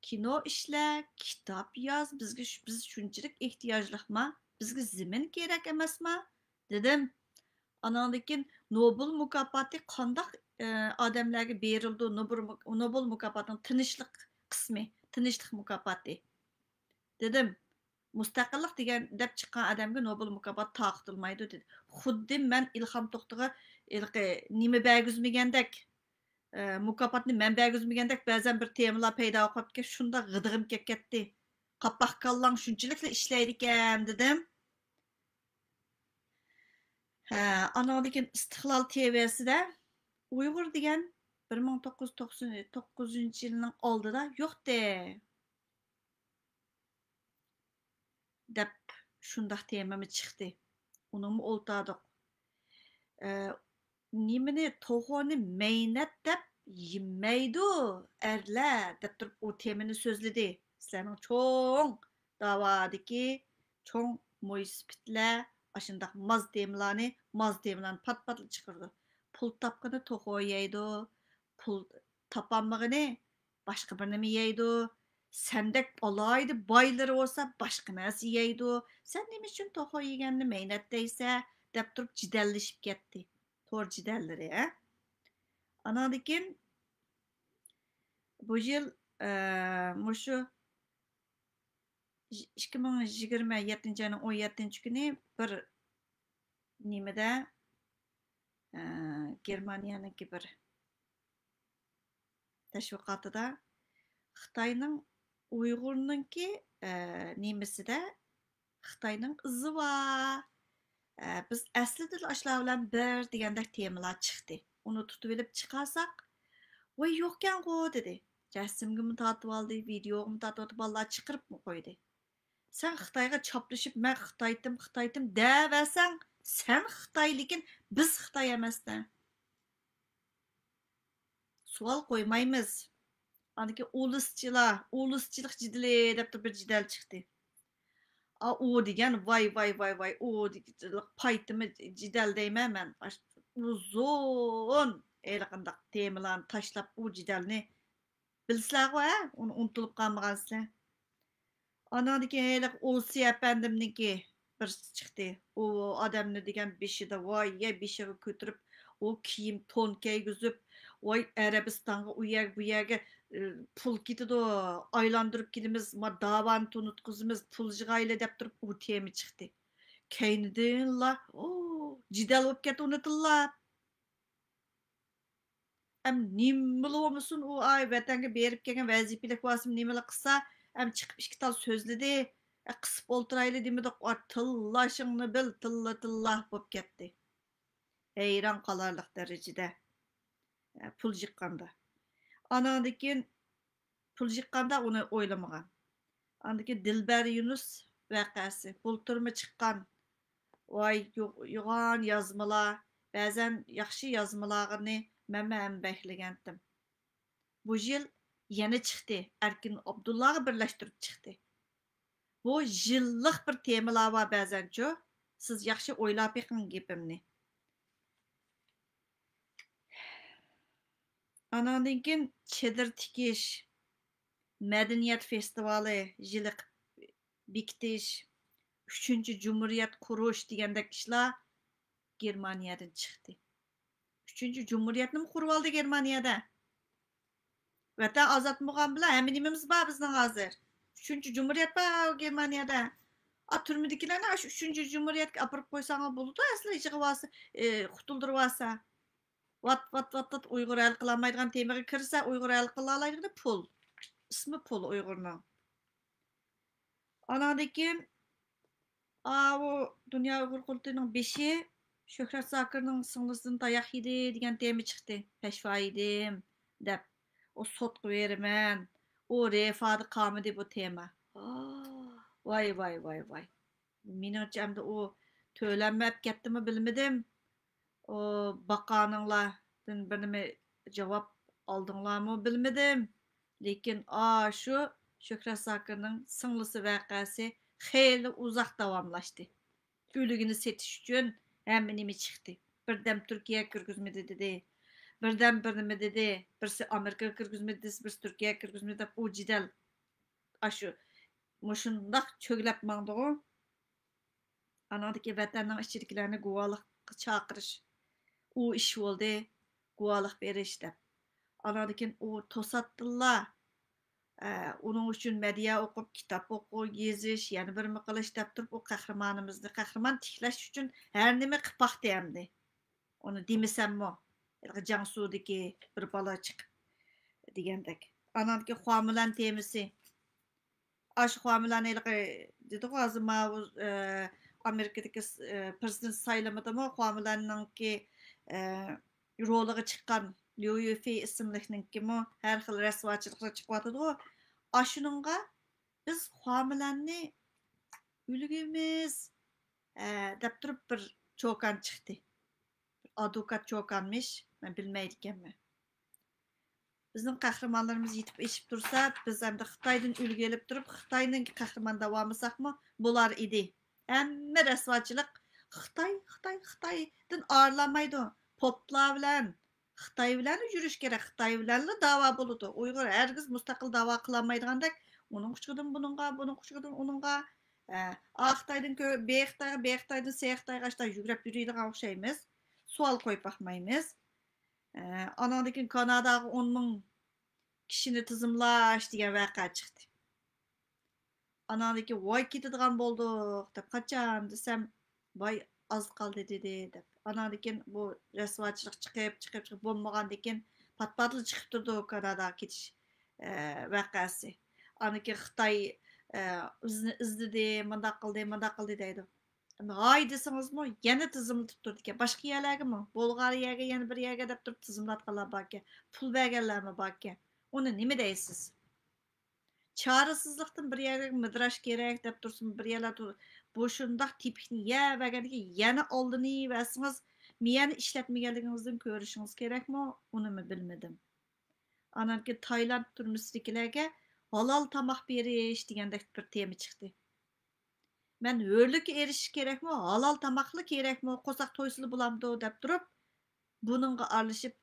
كىنو ئىشلە، كىتاب ياز، بىزگە شۇ-، بىز شۇنچىلىك ئېھتىياجلىقما؟ بىزگە زېمىن كېرەك ئەمەسما؟ دېدىم. ئاناندىن كېيىن نوبېل مۇكاپاتى قانداق، ئە، ئادەملەرگە بېرىلىدۇ؟ نوبېل مۇ-، نوبېل مۇكاپاتىنىڭ تىنچلىق قىسمى، تىنچلىق مۇكاپاتى. دېدىم، مۇستەقىللىق دېگەن دەپ چىققان ئادەمگە نوبېل مۇكاپاتى تارقىتىلمايدۇ، دېدى. خۇددى مەن ئىلھام توختىغا ھېلىقى نېمە بەرگۈزمىگەندەك، ئە، مۇكاپاتنى مەن بەرگۈزمىگەندەك بەزەن بىر تېمىلار پەيدا بولۇپ قاپتىكەن، شۇنداق غىدىقىم كېلىپ كەتتى. قاپاق كاللاڭ شۇنچىلىكلا ئىشلەيدىكەن، دېدىم. ھە، ئانىڭدىن كېيىن ئىستىقلال تىۋىسىدە ئۇيغۇر دېگەن بىر مىڭ توققۇز يۈز توقسان توققۇزىنچى يىلنىڭ ئالدىدا يوقتى. دەپ شۇنداق تېمىمۇ چىقتى. ئۇنىمۇ ئولتۇردۇق. ئە، نېمىنى، توخۇنى مەينەت دەپ يېمەيدۇ ئەرلەر دەپ تۇرۇپ ئۇ تېمىنى سۆزلىدى. سىلەرنىڭ چوڭ داۋادىكى چوڭ مويسىپىتلەر ئاشۇنداق ماز تېمىلارنى، ماز تېمىلارنى پات-پاتلا چىقىرىدۇ. پۇل تاپقىنى توخۇ يەيدۇ، پۇل تاپالمىغىنى باشقا بىر نېمە يەيدۇ. سەندەك ئالاھىدە بايلىرى بولسا باشقا نەرسە يەيدۇ. سەن نېمە ئۈچۈن توخۇ يېگەننى مەينەت دەيسە؟ دەپ تۇرۇپ جېدەللىشىپ كەتتى. تور جېدەللىرى، ھە؟ ئاناندىن كېيىن بۇ يىل، ئە، مۇشۇ ئىككى مىڭ يىگىرمە يەتتىنچى ئاينىڭ ئون يەتتىنچى كۈنى بىر نېمىدە، ئە، گېرمانىيەنىڭكى بىر تەشۋىقاتىدا خىتاينىڭ ئۇيغۇرنىڭكى، ئە، نېمىسىدە خىتاينىڭ ئىزى بار. ئە، بىز ئەسلىدىلا ئاشۇلار بىلەن بىر دېگەندەك تېمىلار چىقتى. ئۇنى تۇتۇۋېلىپ چىقارساق، ۋاي يوقكەنغۇ دېدى. رەسىمگىمۇ تارتىۋالدى، ۋىدېيوغىمۇ تارتىۋالدى، بالىلار چىقىرىپمۇ قويدى. سەن خىتايغا چاپلىشىپ، مەن خىتايتىم، خىتايتىم دەۋەرسەڭ، سەن خىتاي، لېكىن بىز خىتاي ئەمەستە. سوئال قويمايمىز. ئاندىن كېيىن ئۇلۇسچىلار، ئۇلۇسچىلىق جېدىلى دەپ تۇرۇپ بىر جېدەل چىقتى. ئا، ئۇ دېگەن، ۋاي، ۋاي، ۋاي، ۋاي، ئۇ دېگەن پايتىمى جېدەل دەيمەن مەن. ئۇزۇن ھېلىقانداق تېمىلارنى تاشلاپ، ئۇ جېدەلنى بىلىسىلەرغۇ، ھە؟ ئۇنى ئۇنتۇلۇپ قالمىغانسىلەر. ئاناندىن كېيىن ھېلىقى ئوسى ئەپەندىمنىڭكى بىرسى چىقتى. ئۇ ئادەمنى دېگەن بېشىدا، ۋاي، يە بېشىغا كۆتۈرۈپ، ئۇ كىيىم تون كىيگۈزۈپ، ۋاي، ئەرەبىستانغا، ئۇ يەرگە، بۇ يەرگە، ئى، پۇل كېتىدۇ، ئايلاندۇرۇپ كېلىمىز، ما، داۋانى تونۇتقۇزىمىز، پۇل يىغايلى دەپ تۇرۇپ، ئۇ تېما چىقتى. كەينىدىنلا، ئو، جېدەل بولۇپ كەتتى ئۇنى تىللاپ. ئەم نېمىلا بولمىسۇن، ئۇ ئاي ۋەتەنگە بېرىپ كەلگەن ۋەزىپىلىك بولسىمۇ نېمىلا قىلسا، ئەم چىقىپ ئىككى تال سۆزلىدى. ئە، قىسىپ ئولتۇرايلى دېمىدۇق، ئا، تىللاشىڭنى بىل، تىللا تىللا بولۇپ كەتتى. ھەيران قالارلىق دەرىجىدە، ئە، پۇل يىغقاندا. ئاناندىن كېيىن پۇل يىغقاندا ئۇنى ئويلىمىغان. ئاندىن كېيىن دىلبەر يۇنۇس ۋەقەسى. بۇلتۇرمۇ چىققان. ۋاي، يو-، يوغان يازمىلار، بەزەن ياخشى يازمىلارنى مەنمۇ ھەم بەھرىلىگەنتىم. بۇ يىل يەنە چىقتى، ئەركىن ئابدۇللاغا بىرلەشتۈرۈپ چىقتى. بۇ يىللىق بىر تېمىلار بار بەزەنچۇ، سىز ياخشى ئويلاپ بېقىڭ گېپىمنى. ئاناندىن كېيىن چېدىر تىكىش، مەدەنىيەت فېستىۋالى، يىلى بېكىتىش، ئۈچىنچى جۇمھۇرىيەت قۇرۇش دېگەندەك ئىشلار گېرمانىيەدىن چىقتى. ئۈچىنچى جۇمھۇرىيەتنىمۇ قۇرۇۋالدى گېرمانىيەدە. ۋەتەن ئازاد بولغان بىلەن ھەممە نېمىمىز بار بىزنىڭ ھازىر. ئۈچىنچى جۇمھۇرىيەت بار گېرمانىيەدە. ئا، تۈرمىدىكىلەرنى ئاشۇ ئۈچىنچى جۇمھۇرىيەتكە ئاپىرىپ قويساڭلار بولىدۇ، ئەسلى يىغىۋالسا، ئى، قۇتۇلدۇرۇۋالسا. ۋات، ۋات، ۋات، ۋات، ئۇيغۇر ھەل قىلالمايدىغان تېمىغا كىرسە، ئۇيغۇر ھەل قىلالايدىغىنى پۇل. ئىسمى پۇل ئۇيغۇرنىڭ. ئاناندىن كېيىن، ئاۋۇ دۇنيا ئۇيغۇر قۇرۇلتىيىنىڭ بېشى شۆھرەت زاكىرنىڭ سىڭلىسىدىن تاياق يېدى دېگەن تېما چىقتى. پەشۋا يېدىم دەپ. ئۇ سوتقا بېرىمەن. ئۇ رېفادا قالمىدى بۇ تېما. ۋاي، ۋاي، ۋاي، ۋاي. مېنىڭچە ئەمدى ئۇ تۆلەنمەپ كەتتىمۇ بىلمىدىم. ئۇ باققانىڭلاردىن بىر نېمە جاۋاب ئالدىڭلارمۇ بىلمىدىم. لېكىن ئاشۇ شۆھرەت زاكىرنىڭ سىڭلىسى ۋەقەسى خېلى ئۇزاق داۋاملاشتى. ئۆلۈگىنى سېتىش ئۈچۈن ھەممە نېمە چىقتى. بىردەم تۈركىيەگە كىرگۈزمىدى دېدى. بىردەم بىر نېمە دېدى. بىرسى ئامېرىكىغا كىرگۈزمىدى دېسە، بىرسى تۈركىيەگە كىرگۈزمىدى دەپ ئۇ جېدەل ئاشۇ مۇشۇنداق چۆگلەپ ماڭدىغۇ. ئاناندىكى ۋەتەننىڭ ئىچىدىكىلەرنى گۇۋاھلىققا چاقىرىش، ئۇ ئىش بولدى، گۇۋاھلىق بېرىش دەپ. ئاناندىن كېيىن ئۇ توساتتىنلا، ئە، ئۇنىڭ ئۈچۈن مەدھىيە ئوقۇپ، كىتاب ئوقۇ، يېزىش، يەنە بىرمە قىلىش دەپ تۇرۇپ، ئۇ قەھرىمانىمىزنى قەھرىمان تىكلەش ئۈچۈن ھەر نېمە قىلىپ باقتى ئەمدى. ئۇنى دېمىسەممۇ، ھېلىقى جياڭسۇدىكى بىر بالا چىقىپ دېگەندەك. ئاناندىكى خۇامىلەن تېمىسى. ئاشۇ خۇامىلەن ھېلىقى دېدىغۇ، ھازىر ماۋۇ، ئە، ئامېرىكىدىكى س-، ئە، پرېزىدېنت سايلىمىدىمۇ خۇامىلەننىڭكى، ئە، رولىغا چىققان ليۇ يۈفېي ئىسىملىكنىڭكىمۇ ھەر خىل رەسۋاچىلىقلار چىقىۋاتىدىغۇ. ئاشۇنىڭغا بىز خۇامىلەننى ئۆلگۈمىز، ئە، دەپ تۇرۇپ بىر چوكان چىقتى. ئادۋوكات چوكانمىش، مەن بىلمەيدىكەنمەن. بىزنىڭ قەھرىمانلىرىمىز يېتىپ ئېشىپ تۇرسا، بىز ئەمدى خىتايدىن ئۈلگە ئېلىپ تۇرۇپ، خىتاينىڭ قەھرىمانى داۋالىمىساقمۇ بولار ئىدى. ھەممە رەسۋاچىلىق خىتاي، خىتاي، خىتايدىن ئارىلانمايدۇ. پوپلار بىلەن، خىتاي بىلەن يۈرۈش كېرەك. خىتاي بىلەنلا داۋا بولىدۇ. ئۇيغۇر ھەرگىز مۇستەقىل داۋا قىلالمايدىغاندەك، ئۇنىڭ قۇچىقىدىن بۇنىڭغا، بۇنىڭ قۇچىقىدىن ئۇنىڭغا. ئە، ئا خىتايدىن كۆ-، بې خىتايغا، بې خىتايدىن سې خىتايغا ئاشتا يۈگرەپ يۈرىدىغان ئوخشايمىز. سوئال قويۇپ باقمايمىز. ئە، ئاناندىن كېيىن كاناداغا ئون مىڭ كىشىنى تىزىملاش دېگەن ۋەقە چىقتى. ئاناندىن كېيىن ۋاي كېتىدىغان بولدۇق دەپ، قاچان دېسەم، ۋاي ئاز قالدى دېدى دەپ. ئاناندىن كېيىن بۇ رەسۋاچىلىق چىقىپ، چىقىپ، چىقىپ بولمىغاندىن كېيىن پات-پاتلا چىقىپ تۇرىدۇ كاناداغا كېتىش، ئە، ۋەقەسى. ئاندىن كېيىن خىتاي، ئە، بىزنى ئىزدىدى، مۇنداق قىلدى، مۇنداق قىلدى دەيدۇ. ھاي دېسىڭىزمۇ يەنە تىزىملىتىپ تۇرىدىكەن. باشقا يەرلەرگىمۇ، بولغارىيەگە، يەنە بىر يەرگە دەپ تۇرۇپ تىزىملاتقانلار باركەن. پۇل بەرگەنلەرمۇ باركەن. ئۇنى نېمە دەيسىز؟ چارىسىزلىقتىن بىر يەرگە مىدىراش كېرەك دەپ تۇرسىمۇ، بىر يەرلەر تۇر-، بۇ شۇنداق تېپىكنى يەۋەرگەندىكىن يەنە ئالدىنى يەۋەرسىڭىز، مىيەنى ئىشلەتمىگەنلىكىڭىزدىن كۆرۈشىڭىز كېرەكمۇ؟ ئۇنىمۇ بىلمىدىم. ئانان كېيىن تايلاند تۈرمىسىدىكىلەرگە ھالال تاماق بېرىش دېگەندەك بىر تېما چىقتى. مەن ھۆرلۈككە ئېرىشىش كېرەكمۇ، ھالال تاماقلا كېرەكمۇ، قورساق تويسىلا بولامدۇ دەپ تۇرۇپ، بۇنىڭغا ئارىلىشىپ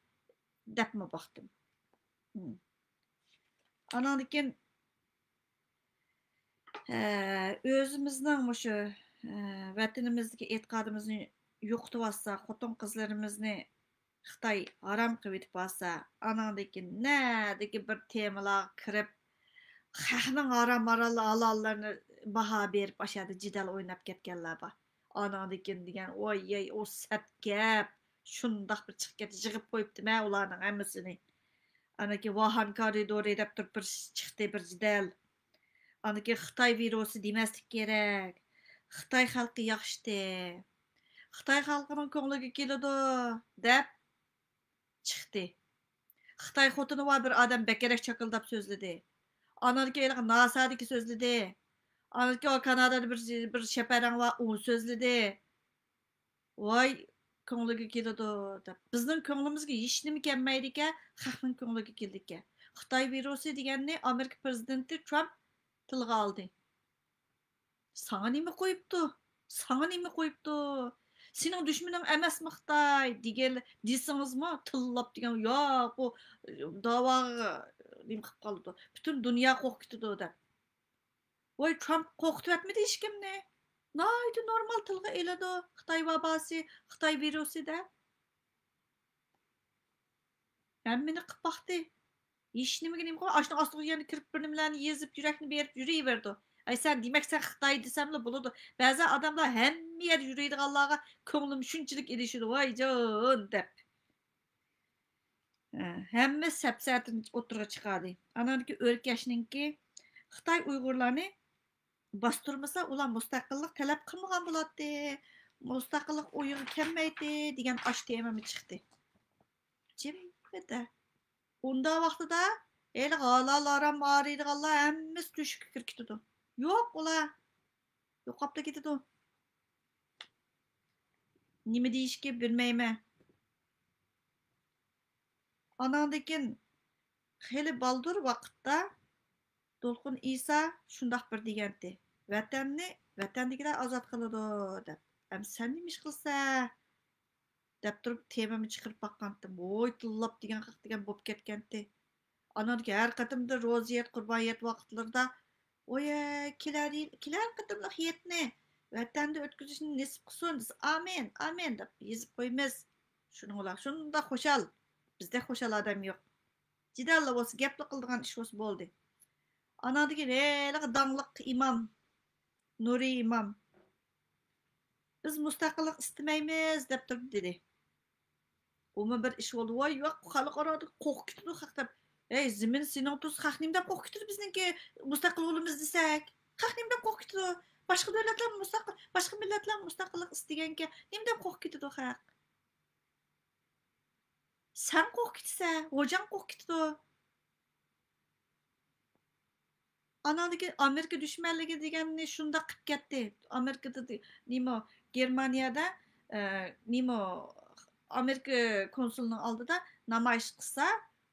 دەپمۇ باقتىم. ئاناندىن كېيىن، ئۆزىمىزنىڭ مۇشۇ ۋەتىنىمىزدىكى ئېتىقادىمىزنى يوقىتىۋاتسا، خوتۇن قىزلىرىمىزنى خىتاي ھارام قىلىۋېتىپ بارسا، ئاناندىن كېيىن نەدىكى بىر تېمىلارغا كىرىپ، خەقنىڭ ھارام ھالاللىرىنى باھا بېرىپ، ئاشۇ يەردە جېدەل ئويناپ كەتكەنلەر بار. ئاناندىن كېيىن دېگەن، ۋاي يەي، ئۇ سەت گەپ، شۇنداق بىر چىقىپ كەتتى، يىغىپ قويۇپتىمەن ئۇلارنىڭ ھەممىسىنى. ئانىكى ۋاھان كارىدورى دەپ تۇرۇپ بىر چىقتى، بىر جېدەل. ئانىكى خىتاي ۋىرۇسى دېمەسلىك كېرەك. خىتاي خەلقى ياخشىتى. خىتاي خەلقىنىڭ كۆڭلىگە كېلىدۇ دەپ چىقتى. خىتاي خوتۇنى بار بىر ئادەم بەكرەك چاكىلداپ سۆزلىدى. ئانىكى ھېلىقى ناسادىكى سۆزلىدى. ئانىكى كانادادا بىر، بىر شەپەرەڭ بار، ئۇ سۆزلىدى. ۋاي، كۆڭلىگە كېلىدۇ دەپ. بىزنىڭ كۆڭلىمىزگە ھېچنېمە كەلمەيدىكەن، خەقنىڭ كۆڭلىگە كېلىدىكەن. خىتاي ۋىرۇسى دېگەننى ئامېرىكا پىرېزىدېنتى ترامپ تىلغا ئالدى. ساڭا نېمە قويۇپتۇ؟ ساڭا نېمە قويۇپتۇ؟ سېنىڭ دۈشمىنىڭ ئەمەسمۇ خىتاي دېگەن، دېسىڭىزمۇ تىللاپ دېگەن، ياق، بۇ داۋاغا نېمە قىلىپ قالىدۇ. پۈتۈن دۇنيا قورقۇپ كېتىدۇ دەپ. ۋاي، ترامپ قورقۇتۇۋەتمىدى ھېچكىمنى. ناھايىتى نورمال تىلغا ئېلىدۇ. خىتاي ۋاباسى، خىتاي ۋىرۇسى دەپ. ھەممىنى قىلىپ باقتى. ھېچنېمىگە نېمە قىلغان، ئاشۇنىڭ ئاستىغا يەنە كىرىپ بىر نېمىلەرنى يېزىپ يۈرەكنى بېرىپ يۈرۈۋېرىدۇ. ئەي سەن دېمەك سەن خىتاي دېسەملا بولىدۇ. بەزى ئادەملار ھەممە يەردە يۈرىدىغانلارغا كۆڭلۈم شۇنچىلىك ئېلىشىدۇ، ۋايجان دەپ. ھە، ھەممە سەپسەتىنى ئوتتۇرىغا چىقاردى. ئاناندىكى ئۆركەشنىڭكى خىتاي ئۇيغۇرلارنى باستۇرمىسا، ئۇلار مۇستەقىللىق تەلەپ قىلمىغان بولاتتى، مۇستەقىللىق ئويىغا كەلمەيتتى دېگەن ئاشۇ تېمىمۇ چىقتى. جىممىدە. ئۇنداق ۋاقتىدا ھېلىقى ھالال ھارام ئايرىيدىغانلار ھەممىسى تۆشۈككە كىرىپ كېتىدۇ. يوق ئۇلار. يوقاپلا كېتىدۇ. نېمە دېيىشكە بىلمەيمەن. ئاناندىن كېيىن خېلى بالدۇر ۋاقىتتا دولقۇن ئىسا شۇنداق بىر دېگەنتى، ۋەتەننى ۋەتەندىكىلەر ئازاد قىلىدۇ دەپ. ئەمدى سەن نېمە ئىش قىلسا؟ دەپ تۇرۇپ تېمىمنى چىقىرىپ باققانتىم. ۋوي، تىللاپ دېگەن قاق دېگەن بوپ كەتكەنتى. ئاناندىكى ھەر قېتىمدا روزا ھېيت، قۇربان ھېيت ۋاقىتلىرىدا، ۋوي، كېلەر يىل، كېلەر قېتىملىق ھېيتنى ۋەتەندە ئۆتكۈزۈشنى نېسىپ قىلسۇن دېسە، ئامىن، ئامىن دەپ يېزىپ قويىمىز. شۇنىڭ بىلەن شۇنداق خۇشال، بىزدەك خۇشال ئادەم يوق. جېدەللا بولسا، گەپلا قىلىدىغان ئىش بولسا بولدى. ئاناندىكى ھېلىقى داڭلىق ئىمام، نۇرى ئىمام، بىز مۇستەقىللىق ئىستىمەيمىز دەپ تۇرۇپ دېدى. ئۇمۇ بىر ئىش بولدى. ۋاي ياق، خەلقئارادا قورقۇپ كېتىدۇ خەق دەپ. ھەي، زېمىن سېنىڭ تۇرسا، خەق نېمە دەپ قورقۇپ كېتىدۇ بىزنىڭكى مۇستەقىل بولىمىز دېسەك؟ خەق نېمە دەپ قورقۇپ كېتىدۇ؟ باشقا دۆلەتلەر مۇستەقىل، باشقا مىللەتلەر مۇستەقىللىق ئىستىگەنكەن، نېمە دەپ قورقۇپ كېتىدۇ خەق؟ سەن قورقۇپ كېتىسەن، غوجاڭ قورقۇپ كېتىدۇ. ئاناندىكى ئامېرىكا دۈشمەنلىكى دېگەننى شۇنداق قىلىپ كەتتى. ئامېرىكىدا دې-، نېمە، گېرمانىيەدە، ئە، نېمە، ئامېرىكا كونسۇلىنىڭ ئالدىدا نامايىش قىلسا،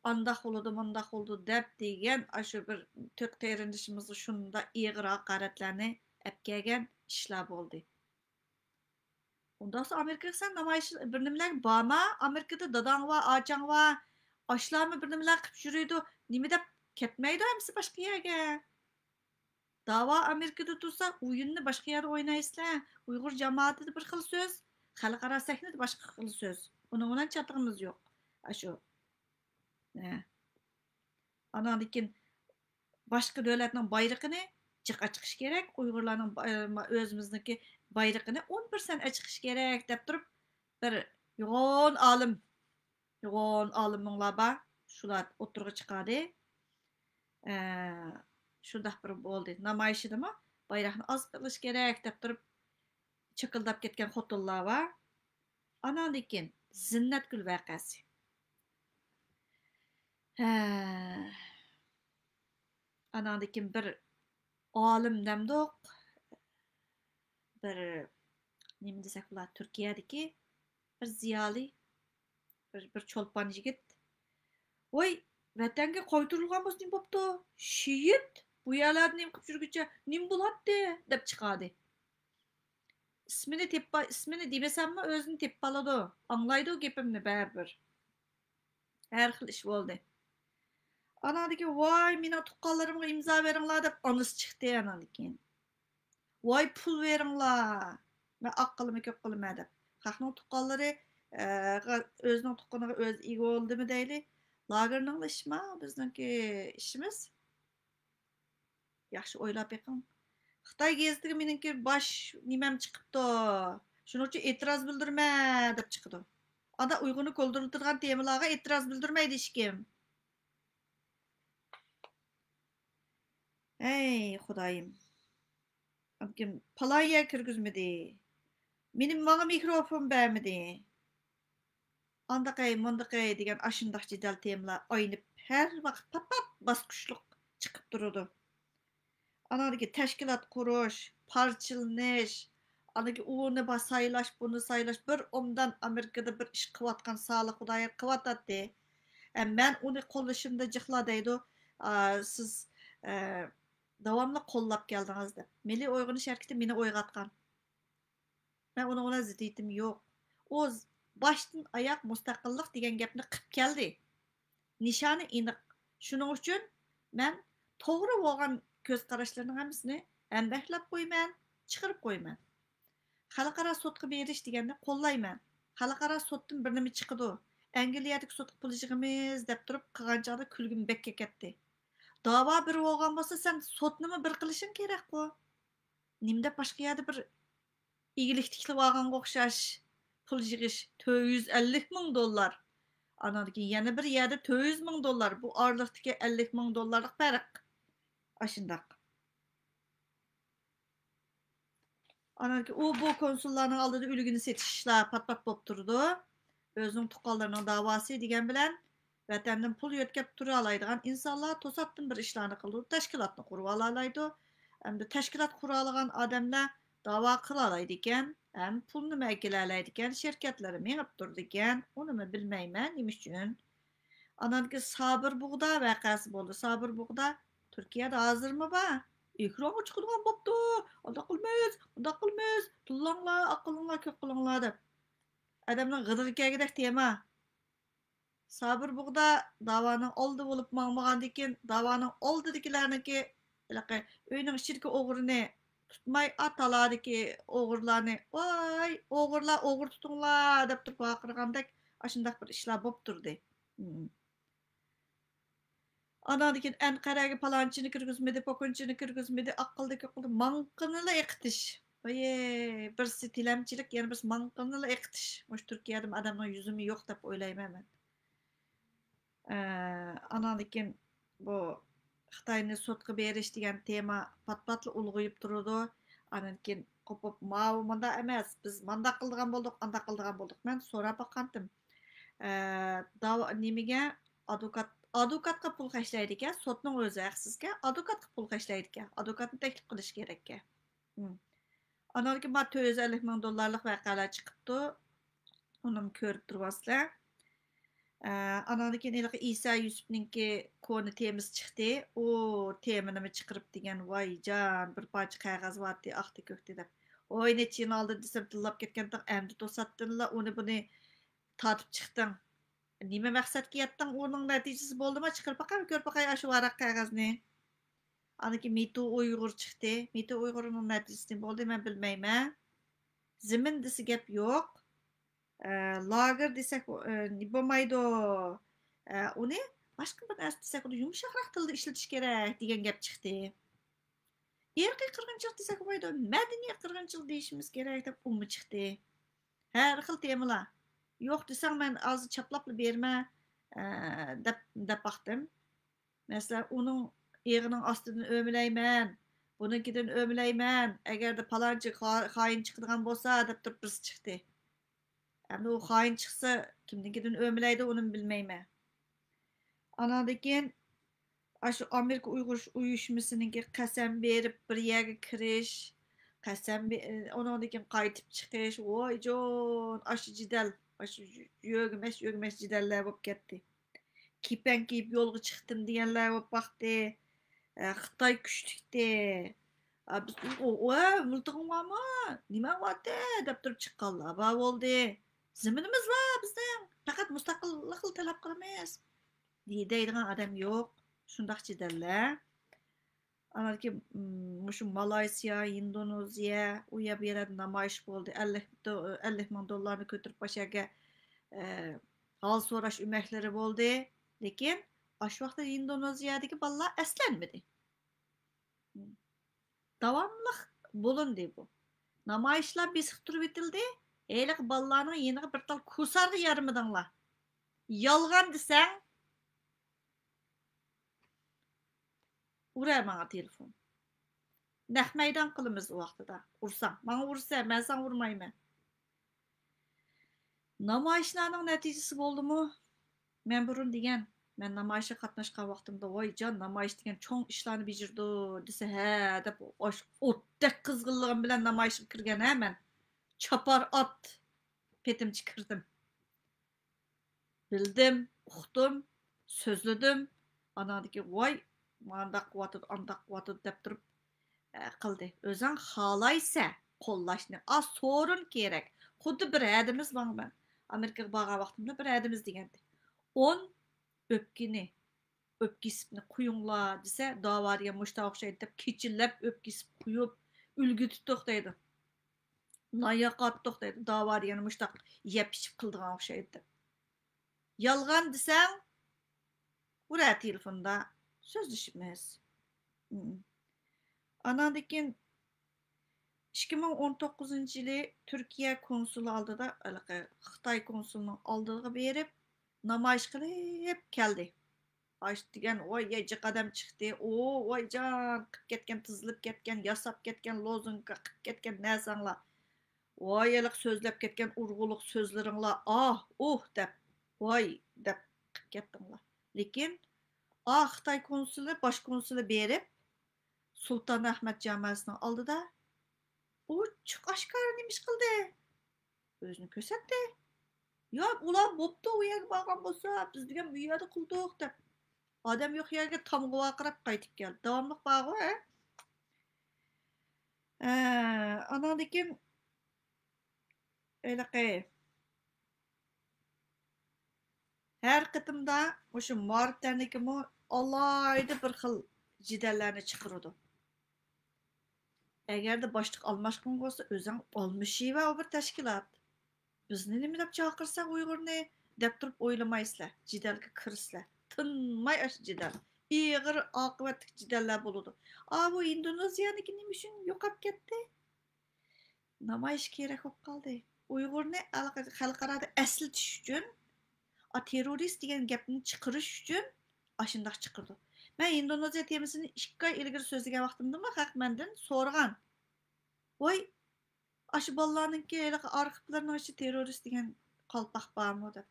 ئانداق بولىدۇ، مۇنداق بولىدۇ دەپ دېگەن، ئاشۇ بىر تۆت قېرىندىشىمىزغا شۇنداق ئېغىر ھاقارەتلەرنى ئەپ كەلگەن ئىشلار بولدى. ئۇنداقسا ئامېرىكىغا سەن نامايىش، بىر نېمىلەرگە بارما؟ ئامېرىكىدا داداڭ بار، ئاچاڭ بار. ئاشۇلارمۇ بىر نېمىلەر قىلىپ يۈرىدۇ. نېمە دەپ كەتمەيدۇ ئەمىسە باشقا يەرگە؟ داۋا ئامېرىكىدا تۇرسا، ئويۇننى باشقا يەردە ئوينايسىلەر. ئۇيغۇر جامائىتىدە بىر خىل سۆز، خەلقئارا سەھنىدە باشقا خىل سۆز. ئۇنىڭ بىلەن چاتىقىمىز يوق. ئاشۇ. ھە. ئاناندىن كېيىن باشقا دۆلەتنىڭ بايرىقىنى جىق ئاچىقىش كېرەك، ئۇيغۇرلارنىڭ با-، ئۆزىمىزنىڭكى بايرىقىنى ئون پىرسەنت ئاچىقىش كېرەك دەپ تۇرۇپ، بىر يوغان ئالىم، يوغان ئالىمىڭلار بار، شۇلار ئوتتۇرىغا چىقاردى. ئە، شۇنداق بىر بولدى. نامايىشىدىمۇ بايراقنى ئاز قىلىش كېرەك دەپ تۇرۇپ، چىقىلداپ كەتكەن خوتۇنلار بار. ئاناندىن كېيىن زىننەتگۈل ۋەقەسى. ھە. ئاناندىن كېيىن بىر ئالىم دەمدۇق، بىر نېمە دېسەك بولار، تۈركىيەدىكى بىر زىيالىي، بىر، بىر چولپان يىگىت، ۋاي، ۋەتەنگە قايتۇرۇلغان بولسا نېمە بوپتۇ؟ شېھىت، بۇ يەرلەردە نېمە قىلىپ يۈرگۈچە نېمە بولاتتى؟ دەپ چىقاردى. ئىسمىنى تېپپا-، ئىسمىنى دېمىسەممۇ ئۆزىنى تېپىپ قالىدۇ. ئاڭلايدۇ گېپىمنى بەرىبىر. ھەر خىل ئىش بولدى. ئاناندىكىن، ۋاي، مېنىڭ تۇغقانلىرىمغا ئىمزا بېرىڭلار دەپ ئانىسى چىقتى ئاناندىكىن. ۋاي، پۇل بېرىڭلار، مەن ئاق قىلىمەن، كۆك قىلىمەن دەپ. خەقنىڭ تۇغقانلىرى، ئە، ئۆزىنىڭ تۇغقىنىغا ئۆزى ئىگە بولدىمۇ دەيلى. لاگېرنىڭلا ئىشىما بىزنىڭكى ئىشىمىز؟ ياخشى ئويلاپ بېقىڭ. خىتاي گېزىتىگە مېنىڭكى باش نېمەم چىقىپتۇ. شۇنىڭ ئۈچۈن ئېتىراز بىلدۈرمە دەپ چىقىدۇ. ئادا ئۇيغۇرنى كولدۇرلىتىدىغان تېمىلارغا ئېتىراز بىلدۈرمەيدۇ ھېچكىم. ھەي، خۇدايىم. ئاندىكىن پالايا كىرگۈزمىدى. مېنى، ماڭا مىكروفون بەرمىدى. ئانداقەي، مۇنداقەي دېگەن ئاشۇنداق جېدەل تېمىلار ئاينىپ، ھەر ۋاقىت پات-پات باسقۇچلۇق چىقىپ تۇرىدۇ. ئاناندىكى تەشكىلات قۇرۇش، پارچىلىنىش، ئاندىكى ئۇنى با-، سايلاش، بۇنى سايلاش، بىر ئوبدان ئامېرىكىدا بىر ئىش قىلىۋاتقان سالىھ خۇدايار قىلىۋاتاتتى. ئە، مەن ئۇنى قوللىشىمدا جىقلا دەيدۇ، ئا، سىز، ئە، داۋاملىق قوللاپ كەلدىڭىز دەپ. مىللىي ئويغىنىش ھەرىكىتى مېنى ئويغاتقان. مەن ئۇنىڭ بىلەن زىددىيىتىم يوق. ئۇ ز-، باشتىن ئاياق مۇستەقىللىق دېگەن گەپنى قىپ كەلدى. نىشانى ئېنىق. شۇنىڭ ئۈچۈن مەن توغرا بولغان كۆز قاراشلىرىنىڭ ھەممىسىنى ھەمبەھىرلەپ قويىمەن، چىقىرىپ قويىمەن. خەلقئارا سوتقا بېرىش دېگەننى قوللايمەن. خەلقئارا سوتتىن بىر نېمە چىقىدۇ. ئەنگلىيەدىكى سوتقا پۇل يىغىمىز دەپ تۇرۇپ قىلغان چاغدا كۈلگۈم بەك كېكەتتى. داۋا بىر بولغان بولسا، سەن سوتنىمۇ بىر قىلىشىڭ كېرەكقۇ. نېمە دەپ باشقا يەردە بىر ئىگىلىك تىكلىۋالغانغا ئوخشاش پۇل يىغىش، تۆت يۈز ئەللىك مىڭ دوللار. ئانان كېيىن يەنە بىر يەردە تۆت يۈز مىڭ دوللار. بۇ ئارىلىقتىكى ئەللىك مىڭ دوللارلىق پەرق. ئاشۇنداق. ئانان كېيىن ئۇ بۇ كونسۇللارنىڭ ئالدىدا ئۈلگىنى سېتىش ئىشلار پات-پات بولۇپ تۇرىدۇ. ئۆزىنىڭ تۇغقانلىرىنىڭ داۋاسى دېگەن بىلەن ۋەتەندىن پۇل يۆتكەپ تۇرالايدىغان ئىنسانلار توساتتىن بىر ئىشلارنى قىلىدۇ، تەشكىلاتنى قۇرۇۋالالايدۇ. ئەمدى تەشكىلات قۇرالىغان ئادەملەر داۋا قىلالايدىكەن، ھەم پۇلنىمۇ ئەكېلەلەيدىكەن، شىركەتلىرى مېڭىپ تۇرىدىكەن، ئۇنىمۇ بىلمەيمەن نېمە ئۈچۈن. ئانان كېيىن سابىر بۇغدا ۋەقەسى بولدى. سابىر بۇغدا تۈركىيەدە ھازىرمۇ بار. ئېكرانغا چىقىدىغان بوپتۇ. ئۇنداق قىلمىز، مۇنداق قىلمىز، تىللاڭلار، ئاق قىلىڭلار، كۆك قىلىڭلار دەپ. ئادەمنىڭ غىدىقى كەلگۈدەك تېما. سابىر بۇغدا داۋانىڭ ئالدى بولۇپ ماڭمىغاندىكىن، داۋانىڭ ئالدىدىكىلەرنىڭكى ھېلىقى ئۆينىڭ ئىچىدىكى ئوغرىنى تۇتماي، ئا، تالادىكى ئوغرىلارنى، ۋاي، ئوغرىلار، ئوغرى تۇتۇڭلار دەپ تۇرۇپ ۋارقىرىغاندەك ئاشۇنداق بىر ئىشلار بولۇپ تۇردى. ئاناندىن كېيىن ئەنقەرەگە پالانچىنى كىرگۈزمىدى، پوكۇنچىنى كىرگۈزمىدى، ئاق قىلدى، كۆك قىلدى، ماڭقىنىلا ئېقىتىش. ۋايي، بىرسى تىلەمچىلىك، يەنە بىرسى ماڭقىنىلا ئېقىتىش. مۇشۇ تۈركىيەدىمۇ ئادەمنىڭ يۈزىمۇ يوق دەپ ئويلايمەن مەن. ئە، ئاناندىن كېيىن بۇ خىتاينى سوتقا بېرىش دېگەن تېما پات-پاتلا ئۇلغىيىپ تۇرىدۇ. ئاندىن كېيىن قوپۇپ، ماۋۇ مۇنداق ئەمەس، بىز مانداق قىلىدىغان بولدۇق، ئانداق قىلىدىغان بولدۇق. مەن سوراپ باققانتىم. ئە، داۋا-، نېمىگە؟ ئادۋوكات، ئادۋوكاتقا پۇل خەجلەيدىكەن، سوتنىڭ ئۆزى ھەقسىزكەن، ئادۋوكاتقا پۇل خەجلەيدىكەن، ئادۋوكاتنى تەكلىپ قىلىش كېرەككەن. ھىم. ئانان كېيىن مانا تۆت يۈز ئەللىك مىڭ دوللارلىق ۋەقەلەر چىقىپتۇ. ئۇنىمۇ كۆرۈپ تۇرۇۋالىسىلەر. ئە، ئاناندىن كېيىن ھېلىقى ئىسا يۈسۈپنىڭكى كونا تېمىسى چىقتى. ئۇ تېمىنىمۇ چىقىرىپ دېگەن، ۋاي جان، بىر پارچە قەغەز بارتى، ئاقتى كۆكتى دەپ. ۋاي، نەچچە يىل ئالدىن دېسەم تىللاپ كەتكەنتىڭ، ئەمدى توساتتىنلا ئۇنى بۇنى تارتىپ چىقتىڭ. نېمە مەقسەتكە يەتتىڭ؟ ئۇنىڭ نەتىجىسى بولدىمۇ؟ چىقىرىپ باقاي، كۆرۈپ باقاي ئاشۇ ۋاراق قەغەزنى. ئاندىن كېيىن مىتۇ ئۇيغۇر چىقتى. مىتۇ ئۇيغۇرنىڭ نەتىجىسىنى بولدى، مەن بىلمەيمەن. زېمىن دېسە گەپ يوق. ئە، لاگېر دېسەك، ئە، بولمايدۇ. ئە، ئۇنى باشقا بىر نەرسە دېسەك، ئۇنى يۇمشاقراق تىلدا ئىشلىتىش كېرەك دېگەن گەپ چىقتى. ئىرقىي قىرغىنچىلىق دېسەك بولمايدۇ، مەدەنىي قىرغىنچىلىق دېيىشىمىز كېرەك دەپ ئۇمۇ چىقتى. ھەر خىل تېمىلار. يوق دېسەڭ، مەن ھازىر چاپلاپلا بېرىمەن، ئە، دەپ، دەپ باقتىم. مەسىلەن، ئۇنىڭ ئېغىنىڭ ئاستىدىن ئۆمىلەيمەن، بۇنىڭكىدىن ئۆمىلەيمەن، ئەگەردە پالانچى خا-، خائىن چىقىدىغان بولسا، دەپ تۇرۇپ بىرسى چىقتى. ئەمدى ئۇ خائىن چىقسا، كىمنىڭكىدىن ئۆمىلەيدۇ، ئۇنىمۇ بىلمەيمەن. ئاناندىن كېيىن، ئاشۇ ئامېرىكا ئۇيغۇر ئۇيۇشمىسىنىڭكى قەسەم بېرىپ، بىر يەرگە كىرىش، قەسەم بې-، ئۇنىڭدىن كېيىن قايتىپ چىقىش، ۋايجان، ئاشۇ جېدەل، ئاشۇ يۆگىمەش، يۆگىمەش جېدەللەر بولۇپ كەتتى. كېپەن كىيىپ يولغا چىقتىم دېگەنلەر بولۇپ باقتى. ئە، خىتاي كۈچلۈكتى. ئا، بىز، ئۇ، ئۇ، ئۇ، مىلتىقىڭ بارمۇ؟ نېمەڭ بارتى؟ دەپ تۇرۇپ چىققانلار بار بولدى. زېمىنىمىز بار بىزنىڭ، پەقەت مۇستەقىللىقلا تەلەپ قىلىمىز، دەيدىغان ئادەم يوق. شۇنداق جېدەللەر. ئانان كېيىن، مم، مۇشۇ مالايسىيا، ھىندونېزىيە، ئۇ يەر بۇ يەردە نامايىش بولدى. ئەللىك دو-، ئەللىك مىڭ دوللارنى كۆتۈرۈپ ئاشۇ يەرگە، ئە، ھال سوراش ئۆمەكلىرى بولدى. لېكىن ئاشۇ ۋاقىتتا ھىندونېزىيەدىكى بالىلار ئەسلەنمىدى. مم. داۋاملىق بولۇندى بۇ. نامايىشلار بېسىق تۇرۇۋېتىلدى. ھېلىقى بالىلارنىڭ يېنىغا بىر تال كوسارغا يارىمىدىڭلار. يالغان دېسەڭ، ئۇرە ماڭا تېلېفون. نەق مەيدان قىلىمىز ئۇ ۋاقتىدا. ئۇرساڭ، ماڭا ئۇرسە، مەن ساڭا ئۇرمايمەن. نامايىشلارنىڭ نەتىجىسى بولدىمۇ؟ مەن بۇرۇن دېگەن، مەن نامايىشقا قاتناشقان ۋاقتىمدا، ۋاي جان، نامايىش دېگەن چوڭ ئىشلارنى بېجىرىدۇ، دېسە، ھە، دەپ، ئاش-، ئوتتەك قىزغىنلىقىم بىلەن نامايىشقا كىرگەن، ھە، مەن. چاپار ئات پېتىمچە كىردىم. بىلدىم، ئۇقتۇم، سۆزلىدىم. ئاناندىكى، ۋاي، مانداق قىلىۋاتىدۇ، ئانداق قىلىۋاتىدۇ دەپ تۇرۇپ، ئە، قىلدى. ئۆزۈڭ خالايسە قوللاشنى. ئا، سورۇن كېرەك. خۇددى بىر ھەدىمىز ماڭىمەن. ئامېرىكىغا بارغان ۋاقتىمدا بىر ھەدىمىز دېگەنتى. ئون ئۆپكىنى، ئۆپكە يېسىپنى قويۇڭلار دېسە، داۋا دېگەن مۇشتاق ئوخشايدۇ دەپ كېچىلەپ ئۆپكە يېسىپ قويۇپ، ئۈلگە تۇتتۇق دەيدۇ. نان ياقاتتۇق دەيدۇ. داۋا دېگەن مۇشتاق يەپ ئىچىپ قىلىدىغان ئوخشايدۇ دەپ. يالغان دېسەڭ، ئۇرە تېلېفوندا سۆزلىشىمىز. مم. ئاناندىن كېيىن ئىككى مىڭ ئون توققۇزىنچى يىلى تۈركىيە كونسۇلى ئالدىدا، ھېلىقى خىتاي كونسۇلىنىڭ ئالدىغا بېرىپ، نامايىش قىلىپ كەلدى. ئاش دېگەن، ۋاي، يە جىق ئادەم چىقتى. ئۇ، ۋاي جان، قىپ كەتكەن، تىزىلىپ كەتكەن، ياساپ كەتكەن، لوزۇنكا قىپ كەتكەن نەرسەڭلار. ۋاي، ھېلىقى سۆزلەپ كەتكەن ئۇرغۇلۇق سۆزلىرىڭلار، ئاھ، ئۇھ دەپ، ۋاي دەپ قىپ كەتتىڭلار. لېكىن، ئا، خىتاي كونسۇلى، باش كونسۇلى بېرىپ، سۇلتان ئەخمەت جاماسىنىڭ ئالدىدا ئوچۇق ئاشكارا نېمە ئىش قىلدى؟ ئۆزىنى كۆرسەتتى. ياق، ئۇلار بوپتۇ، ئۇ يەرگە بارغان بولسا، بىز دېگەن بۇ يەردە قىلدۇق دەپ. ئادەم يوق يەرگە تامغا ۋارقىراپ قايتىپ كەلدى. داۋاملىق بارغۇ، ھە؟ ھە، ئاناندىن كېيىن ھېلىقى ھەر قېتىمدا مۇشۇ مارتەنىكىمۇ ئالاھىدە بىر خىل جېدەللەرنى چىقىرىدۇ. ئەگەردە باشلىق ئالماشقىن بولسا، ئۆزۈڭ ئالمىشىۋەر، ئۇ بىر تەشكىلات. بىزنى نېمە دەپ چاقىرسا ئۇيغۇرنى دەپ تۇرۇپ ئويلىمايسىلەر، جېدەلگە كىرىسىلەر. تىنماي ئاشۇ جېدەل. ئېغىر ئاقىۋەتلىك جېدەللەر بولىدۇ. ئا، بۇ ئىندونېزىيەنىكى نېمە ئۈچۈن يوقاپ كەتتى؟ نامايىش كېرەك بولۇپ قالدى. ئۇيغۇرنى ئەل-، خەلقئارادا ئەسلىتىش ئۈچۈن، ئا، تېررورىست دېگەن گەپنى چىقىرىش ئۈچۈن ئاشۇنداق چىقىرىدۇ. مەن ئىندونېزىيە تېمىسىنى ئىككى ئاي ئىلگىرى سۆزلىگەن ۋاقتىمدىمۇ خەق مەندىن سورىغان. ۋاي، ئاشۇ بالىلارنىڭكى ھېلىقى ئارخىپلىرىنىڭ ئىچى تېررورىست دېگەن قالپاق بارمۇ دەپ.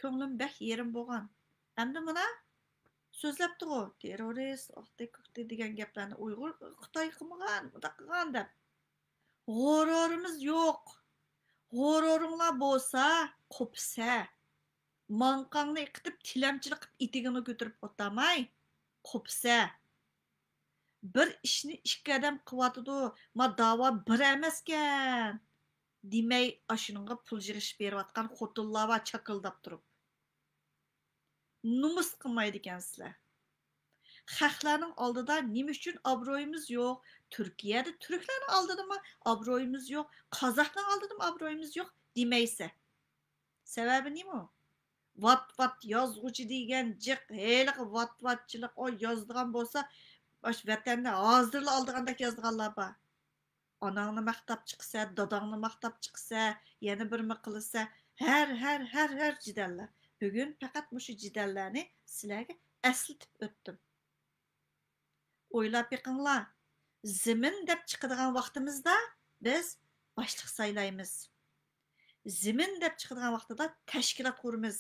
كۆڭلۈم بەك يېرىم بولغان. ئەمدى مانا سۆزلەپتىغۇ، تېررورىست، ئوختى-كوختى دېگەن گەپلەرنى ئۇيغۇر خىتاي قىلمىغان، مۇنداق قىلغان دەپ. غۇرۇرىمىز يوق. غۇرۇرۇڭلار بولسا، قوپسە. ماڭقاڭنى ئېقىتىپ، تىلەمچىلىك قىلىپ ئېتىكىڭنى كۆتۈرۈپ ئولتۇرماي، قوپسە. بىر ئىشنى ئىككى ئادەم قىلىۋاتىدۇ، ما داۋا بىر ئەمەسكەن دېمەي، ئاشۇنىڭغا پۇل يىغىشىپ بېرىۋاتقان خوتۇنلار بار چاكىلداپ تۇرۇپ. نومۇس قىلمايدىكەنسىلەر. خەقلەرنىڭ ئالدىدا نېمە ئۈچۈن ئابرويىمىز يوق؟ تۈركىيەدە تۈركلەرنىڭ ئالدىدىمۇ ئابرويىمىز يوق؟ قازاقنىڭ ئالدىدىمۇ ئابرويىمىز يوق دېمەيسە. سەۋەبى نېمە؟ ۋات-ۋات يازغۇچى دېگەن جىق، ھېلىقى ۋات-ۋاتچىلىق، ئۇ يازىدىغان بولسا، ئاشۇ ۋەتەندە ھازىرلا ئالىدىغاندەك يازىدىغانلار بار. ئاناڭنى ماختاپ چىقىسە، داداڭنى ماختاپ چىقىسە، يەنە بىرمە قىلىسە، ھەر، ھەر، ھەر، ھەر جېدەللەر. بۈگۈن پەقەت مۇشۇ جېدەللەرنى سىلەرگە ئەسلىتىپ ئۆتتۈم. ئويلاپ بېقىڭلار، زېمىن دەپ چىقىدىغان ۋاقتىمىزدا بىز باشلىق سايلايمىز. زېمىن دەپ چىقىدىغان ۋاقتىدا تەشكىلات قۇرىمىز.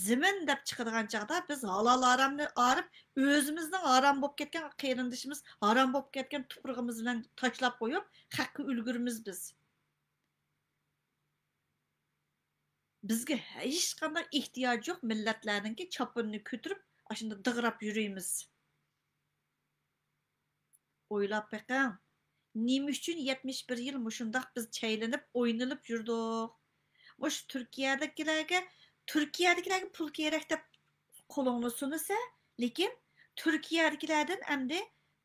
زېمىن دەپ چىقىدىغان چاغدا بىز ھالال ھارامنى ئايرىپ، ئۆزىمىزنىڭ ھارام بولۇپ كەتكەن قېرىندىشىمىز، ھارام بولۇپ كەتكەن تۇپرىقىمىز بىلەن تاشلاپ قويۇپ، خەققە ئۈلگۈرىمىز بىز. بىزگە ھېچقانداق ئېھتىياج يوق، مىللەتلەرنىڭكى چاپىنىنى كۆتۈرۈپ، ئاشۇنداق دىغراپ يۈرىمىز. ئويلاپ بېقىڭ، نېمە ئۈچۈن يەتمىش بىر يىل مۇشۇنداق بىز چەيلىنىپ، ئوينىلىپ يۈردۇق؟ مۇشۇ تۈركىيەدىكىلەرگە، تۈركىيەدىكىلەرگە پۇل كېرەك دەپ قولۇڭنى سۇنىسە، لېكىن تۈركىيەدىكىلەردىن ئەمدى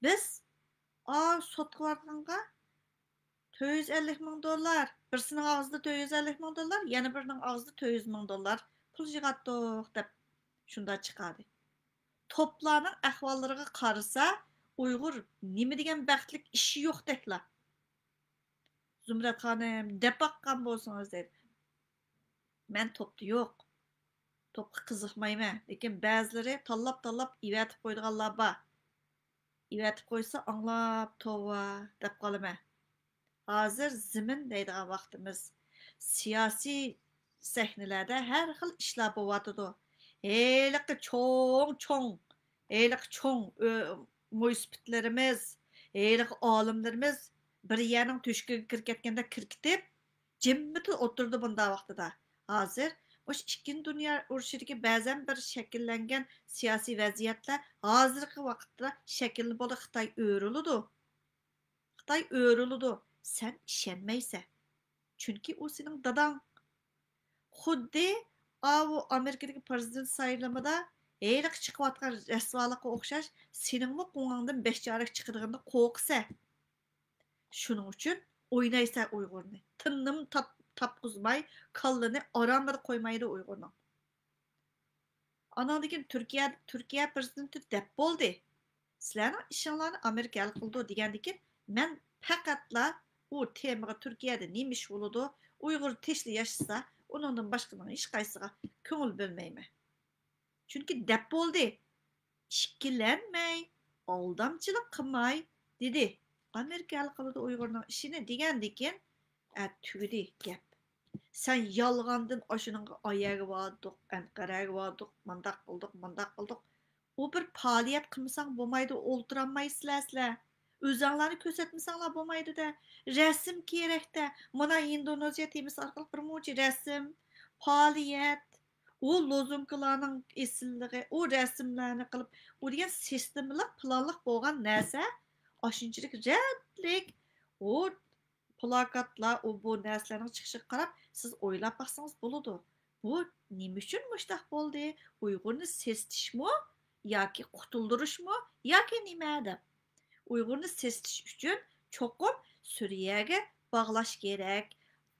بىز، ئا، سوتقا بارغانغا تۆت يۈز ئەللىك مىڭ دوللار، بىرسىنىڭ ئاغزىدا تۆت يۈز ئەللىك مىڭ دوللار، يەنە بىرىنىڭ ئاغزىدا تۆت يۈز مىڭ دوللار پۇل يىغاتتۇق دەپ شۇنداق چىقاردى. توپلارنىڭ ئەھۋاللىرىغا قارىسا، ئۇيغۇر نېمە دېگەن بەختلىك ئىشى يوقتەكلا. زۇمرەت خانىم، دەپ باققان بولسىڭىز دەيدۇ. مەن توپتا يوق. توپقا قىزىقمايمەن. لېكىن بەزىلىرى تاللاپ-تاللاپ ئېۋەتىپ قويىدىغانلار بار. ئېۋەتىپ قويسا ئاڭلاپ، توۋا دەپ قالىمەن. ھازىر زېمىن دەيدىغان ۋاقتىمىز. سىياسىي سەھنىلەردە ھەر خىل ئىشلار بولۇۋاتىدۇ. ھېلىقى چوڭ-چوڭ، ھېلىقى چوڭ ئۆ-، مويسىپىتلىرىمىز، ھېلىقى ئالىملىرىمىز بىر يەرنىڭ تۆشۈكىگە كىرىپ كەتكەندەك كىركىتىپ، جىممىدە ئولتۇرىدۇ بۇنداق ۋاقتىدا. ھازىر مۇشۇ ئىككىنچى دۇنيا ئۇرۇشىدىكى بەزەن بىر شەكىللەنگەن سىياسىي ۋەزىيەتلەر ھازىرقى ۋاقىتتا شەكىللىنىپ بولدى. خىتاي ئۆرۈلىدۇ. خىتاي ئۆرۈلىدۇ. سەن ئىشەنمەيسەن. چۈنكى ئۇ سېنىڭ داداڭ. خۇددى ئاۋۇ ئامېرىكىدىكى پرېزىدېنت سايلىمىدا ھېلىقى چىقىۋاتقان رەسۋالىققا ئوخشاش، سېنىڭمۇ قوڭۇڭدىن بەش چارەك چىقىدىغىنىدا قورقىسەن. شۇنىڭ ئۈچۈن ئوينايسەن ئۇيغۇرنى. تىننىمۇ تاپ-، تاپقۇزماي، كاللىنى ئارامىدا قويمايدۇ ئۇيغۇرنىڭ. ئاناندىن كېيىن تۈركىيە، تۈركىيە پرېزىدېنتى دەپ بولدى. سىلەرنىڭ ئىشىڭلارنى ئامېرىكا ھەل قىلىدۇ دېگەندىن كېيىن، مەن پەقەتلا ئۇ تېمىغا تۈركىيەدە نېمە ئىش بولىدۇ، ئۇيغۇر تىنچلا ياشىسا، ئۇنىڭدىن باشقىنىڭ ھېچقايسىغا كۆڭۈل بۆلمەيمەن. چۈنكى دەپ بولدى. ئىككىلەنمەي، ئالدامچىلىق قىلماي دېدى. ئامېرىكا ھەل قىلىدۇ ئۇيغۇرنىڭ ئىشىنى دېگەندىن كېيىن، ئە، تۈگىدى گەپ. سەن يالغاندىن ئاشۇنىڭغا ئايەگە باردۇق، ئەنقەرەگە باردۇق، مانداق قىلدۇق، مانداق قىلدۇق. ئۇ بىر پائالىيەت قىلمىساڭ بولمايدۇ، ئولتۇرالمايسىلەر سىلەر. ئۆزەڭلارنى كۆرسەتمىسەڭلار بولمايدۇ-دە. رەسىم كېرەك-دە. مانا ئىندونېزىيە تېمىسى ئارقىلىق بىر مۇنچە رەسىم، پائالىيەت، ئۇ لوزۇنكىلارنىڭ ئېسىللىقى، ئۇ رەسىملەرنى قىلىپ، ئۇ دېگەن سىستېمىلىق، پىلانلىق بولغان نەرسە ئاشۇنچىلىك رەتلىك، ئۇ پلاكاتلار، ئۇ بۇ نەرسىلەرنىڭ چىقىشىغا قاراپ، سىز ئويلاپ باقسىڭىز بولىدۇ. بۇ نېمە ئۈچۈن مۇشۇنداق بولدى؟ ئۇيغۇرنى سېسىتىشمۇ ياكى قۇتۇلدۇرۇشمۇ ياكى نېمە دەپ؟ ئۇيغۇرنى سېسىتىش ئۈچۈن چوقۇم سۈرىيەگە باغلاش كېرەك،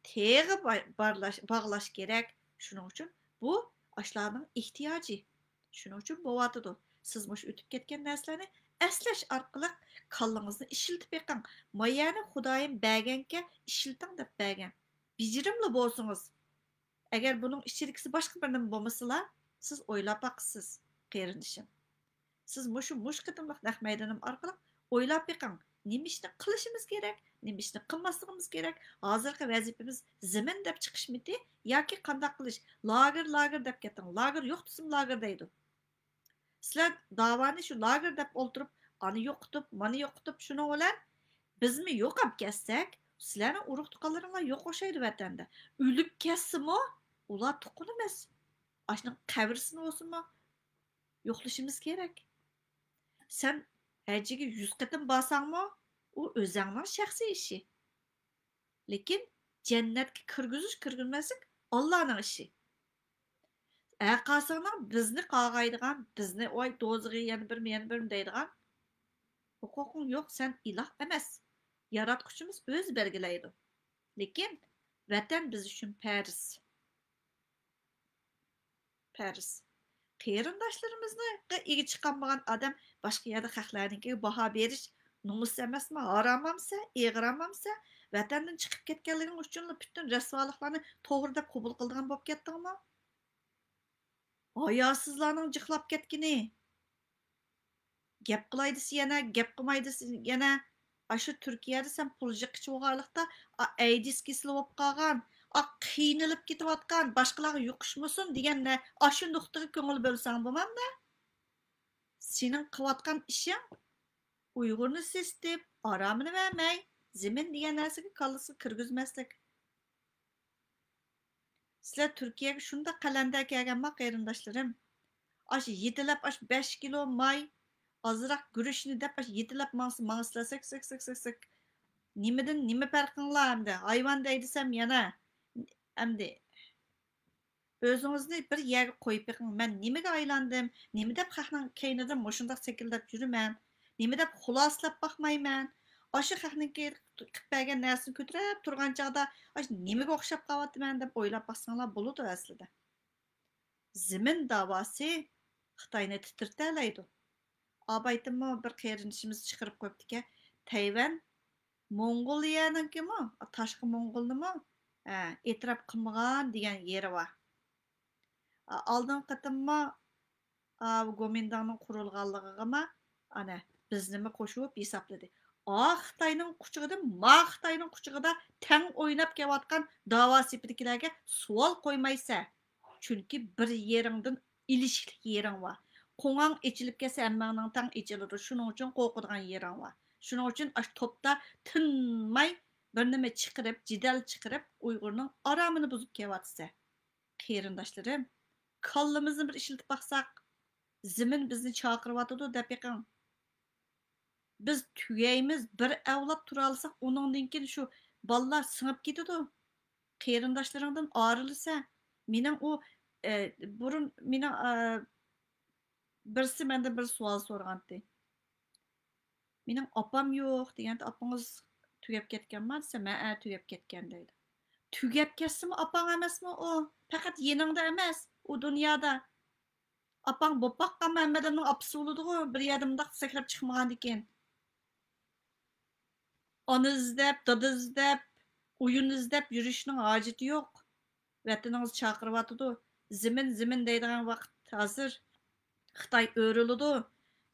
تېغى با-، بارلاش-، باغلاش كېرەك. شۇنىڭ ئۈچۈن بۇ ئاشۇلارنىڭ ئېھتىياجى. شۇنىڭ ئۈچۈن بولۇۋاتىدۇ. سىز مۇشۇ ئۆتۈپ كەتكەن نەرسىلەرنى ئەسلەش ئارقىلىق كاللىڭىزنى ئىشلىتىپ بېقىڭ. ما يەرنى خۇدايىم بەرگەنكەن، ئىشلىتىڭ دەپ بەرگەن. بېجىرىملى بولسىڭىز، ئەگەر بۇنىڭ ئىچىدىكىسى باشقا بىر نېمە بولمىسىلا، سىز ئويلاپ باقىسىز، قېرىندىشىم. سىز مۇشۇ، مۇشۇ قېتىملىق نەق مەيدىنىم ئارقىلىق ئويلاپ بېقىڭ، نېمە ئىشنى قىلىشىمىز كېرەك، نېمە ئىشنى قىلماسلىقىمىز كېرەك، ھازىرقى ۋەزىپىمىز زېمىن دەپ چىقىشمىتى ياكى قانداق قىلىش؟ لاگېر، لاگېر دەپ كەتتىڭ، لاگېر يوق دېسىمۇ لاگېر دەيدۇ. سىلەر داۋانى شۇ لاگېر دەپ ئولتۇرۇپ، ئانى يوقىتىپ، مانى يوقىتىپ، شۇنىڭ بىلەن بىزمۇ يوقاپ كەتسەك، سىلەرنىڭ ئۇرۇق-تۇغقانلىرىڭلار يوق ئوخشايدۇ ۋەتەندە. ئۆلۈپ كەتسىمۇ، ئۇلار تۇغقىنىمىز. ئاشۇنىڭ قەبرىسىنى بولسىمۇ يوقلىشىمىز كېرەك. سەن ھەججىگە يۈز قېتىم بارساڭمۇ، ئۇ ئۆزەڭنىڭ شەخسىي ئىشى. لېكىن جەننەتكە كىرگۈزۈش، كىرگۈزمەسلىك ئاللانىڭ ئىشى. ئەقاسىڭنىڭ بىزنى قارغايدىغان، بىزنى، ۋاي، دوزىخى يەنە بىرمۇ، يەنە بىرمۇ دەيدىغان ھوقۇقۇڭ يوق، سەن ئىلاھ ئەمەس. ياراتقۇچىمىز ئۆزى بەلگىلەيدۇ. لېكىن ۋەتەن بىز ئۈچۈن پەرز. پەرز. قېرىنداشلىرىمىزنىڭ ئىگە چىقالمىغان ئادەم باشقا يەردە خەقلەرنىڭكىگە باھا بېرىش نومۇس ئەمەسمۇ؟ ھارام ئەمسە؟ ئېغىر ئەمسە؟ ۋەتەندىن چىقىپ كەتكەنلىكىڭ ئۈچۈنلا پۈتۈن رەسۋالىقلارنى توغرا دەپ قوبۇل قىلىدىغان بولۇپ كەتتىڭمۇ؟ ھاياسىزلارنىڭ جىقلاپ كەتكىنى. گەپ قىلاي دېسە يەنە، گەپ قىلماي دېسە يەنە. ئاشۇ تۈركىيەدە سەن پۇل جىققىچە بولغانلىقتا، ئا، ئەيدىز كېسىلى بولۇپ قالغان، ئا، قىينىلىپ كېتىۋاتقان، باشقىلارغا يۇقۇشمىسۇن دېگەن نە-، ئاشۇ نۇقتىغا كۆڭۈل بۆلسەڭ بولمامدۇ؟ سېنىڭ قىلىۋاتقان ئىشىڭ ئۇيغۇرنى سېسىتىپ، ئارامىنى بەرمەي، زېمىن دېگەن نەرسىگە كاللىسىغا كىرگۈزمەسلىك. سىلەر تۈركىيەگە شۇنداق قەلەندەر كەلگەنما، قېرىنداشلىرىم؟ ئاشۇ يېتىلەپ، ئاشۇ بەش كىلو ماي، ئازراق گۈرۈچنى دەپ، يېتىلەپ ماڭسا، ماڭسىلا سەك، سەك، سەك، سەك، سەك. نېمىدىن نېمە پەرقىڭلار ئەمدى؟ ھايۋان دەي دېسەم يەنە. ئەمدى ئۆزىڭىزنى بىر يەرگە قويۇپ بېقىڭ. مەن نېمىگە ئايلاندىم؟ نېمە دەپ خەقنىڭ كەينىدە مۇشۇنداق سەكىلدەپ يۈرىمەن؟ نېمە دەپ خۇلاسىلەپ باقمايمەن؟ ئاشۇ خەقنىڭكى قىلىپ بەرگەن نەرسىنى كۆتۈرۈپ تۇرغان چاغدا، ئاشۇ نېمىگە ئوخشاپ قاۋاتىمەن دەپ ئويلاپ باقساڭلار بولىدۇ ئەسلىدە. زېمىن داۋاسى خىتاينى تىترىتەلەيدۇ. ئاۋۇ ئايتىممۇ بىر قېرىندىشىمىز چىقىرىپ قويۇپتىكەن، تەيۋەن موڭغۇلىيەنىڭكىمۇ، تاشقى موڭغۇلنىمۇ، ھە، ئېتىراپ قىلمىغان دېگەن يېرى بار. ئالدىنقى قېتىممۇ، ئاۋۇ گومىنداڭنىڭ قۇرۇلغانلىقىغىمۇ، ئەنە، بىزنىمۇ قوشۇپ ھېسابلىدى. ئا خىتاينىڭ قۇچىقىدا، ما خىتاينىڭ قۇچىقىدا تەڭ ئويناپ كېلىۋاتقان داۋا سېپىدىكىلەرگە سوئال قويمايسەن. چۈنكى بىر يېرىڭدىن ئېلىشىكلىك يېرىڭ بار. قوڭاڭ ئېچىلىپ كەتسە، ھەممىڭنىڭ تەڭ ئېچىلىدۇ. شۇنىڭ ئۈچۈن قورقىدىغان يېرىڭ بار. شۇنىڭ ئۈچۈن ئاشۇ توپتا تىنماي بىر نېمە چىقىرىپ، جېدەل چىقىرىپ، ئۇيغۇرنىڭ ئارامىنى بۇزۇپ كېلىۋاتىسەن. قېرىنداشلىرىم، كاللىمىزنى بىر ئىشلىتىپ باقساق، زېمىن بىزنى چاقىرىۋاتىدۇ دەپ بېقىڭ. بىز تۈگەيمىز، بىر ئەۋلاد تۇرالىساق، ئۇنىڭدىن كېيىن شۇ بالىلار سىڭىپ كېتىدۇ. قېرىنداشلىرىڭدىن ئايرىلىسەن. مېنىڭ ئۇ، ئە، بۇرۇن مېنىڭ، ئە، بىرسى مەندىن بىر سوئال سورىغانتى. مېنىڭ ئاپام يوق دېگەندە، ئاپىڭىز تۈگەپ كەتكەنما دېسەم، ھەئە، تۈگەپ كەتكەن دەيدۇ. تۈگەپ كەتسىمۇ ئاپاڭ ئەمەسمۇ ئۇ؟ پەقەت يېنىڭدا ئەمەس، ئۇ دۇنيادا. ئاپاڭ بولۇپ باققانمۇ ھەممە ئادەمنىڭ ئاپىسى بولىدىغۇ، بىر يەردە مۇنداق سەكرەپ چىقمىغاندىكىن. ئانا ئىزدەپ، دادا ئىزدەپ، ئويۇن ئىزدەپ يۈرۈشنىڭ ھاجىتى يوق. ۋەتىنىڭىز چاقىرىۋاتىدۇ. زېمىن، زېمىن دەيدىغان ۋاقىت ھازىر. خىتاي ئۆرۈلىدۇ.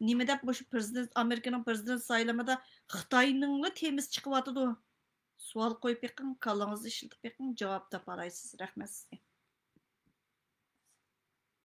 نېمە دەپ مۇشۇ پىرېزىدېنت، ئامېرىكىنىڭ پىرېزىدېنت سايلىمىدا خىتاينىڭلا تېمىسى چىقىۋاتىدۇ؟ سوئال قويۇپ بېقىڭ، كاللىڭىزنى ئىشلىتىپ بېقىڭ، جاۋاب تاپالايسىز. رەھمەت سىزگە.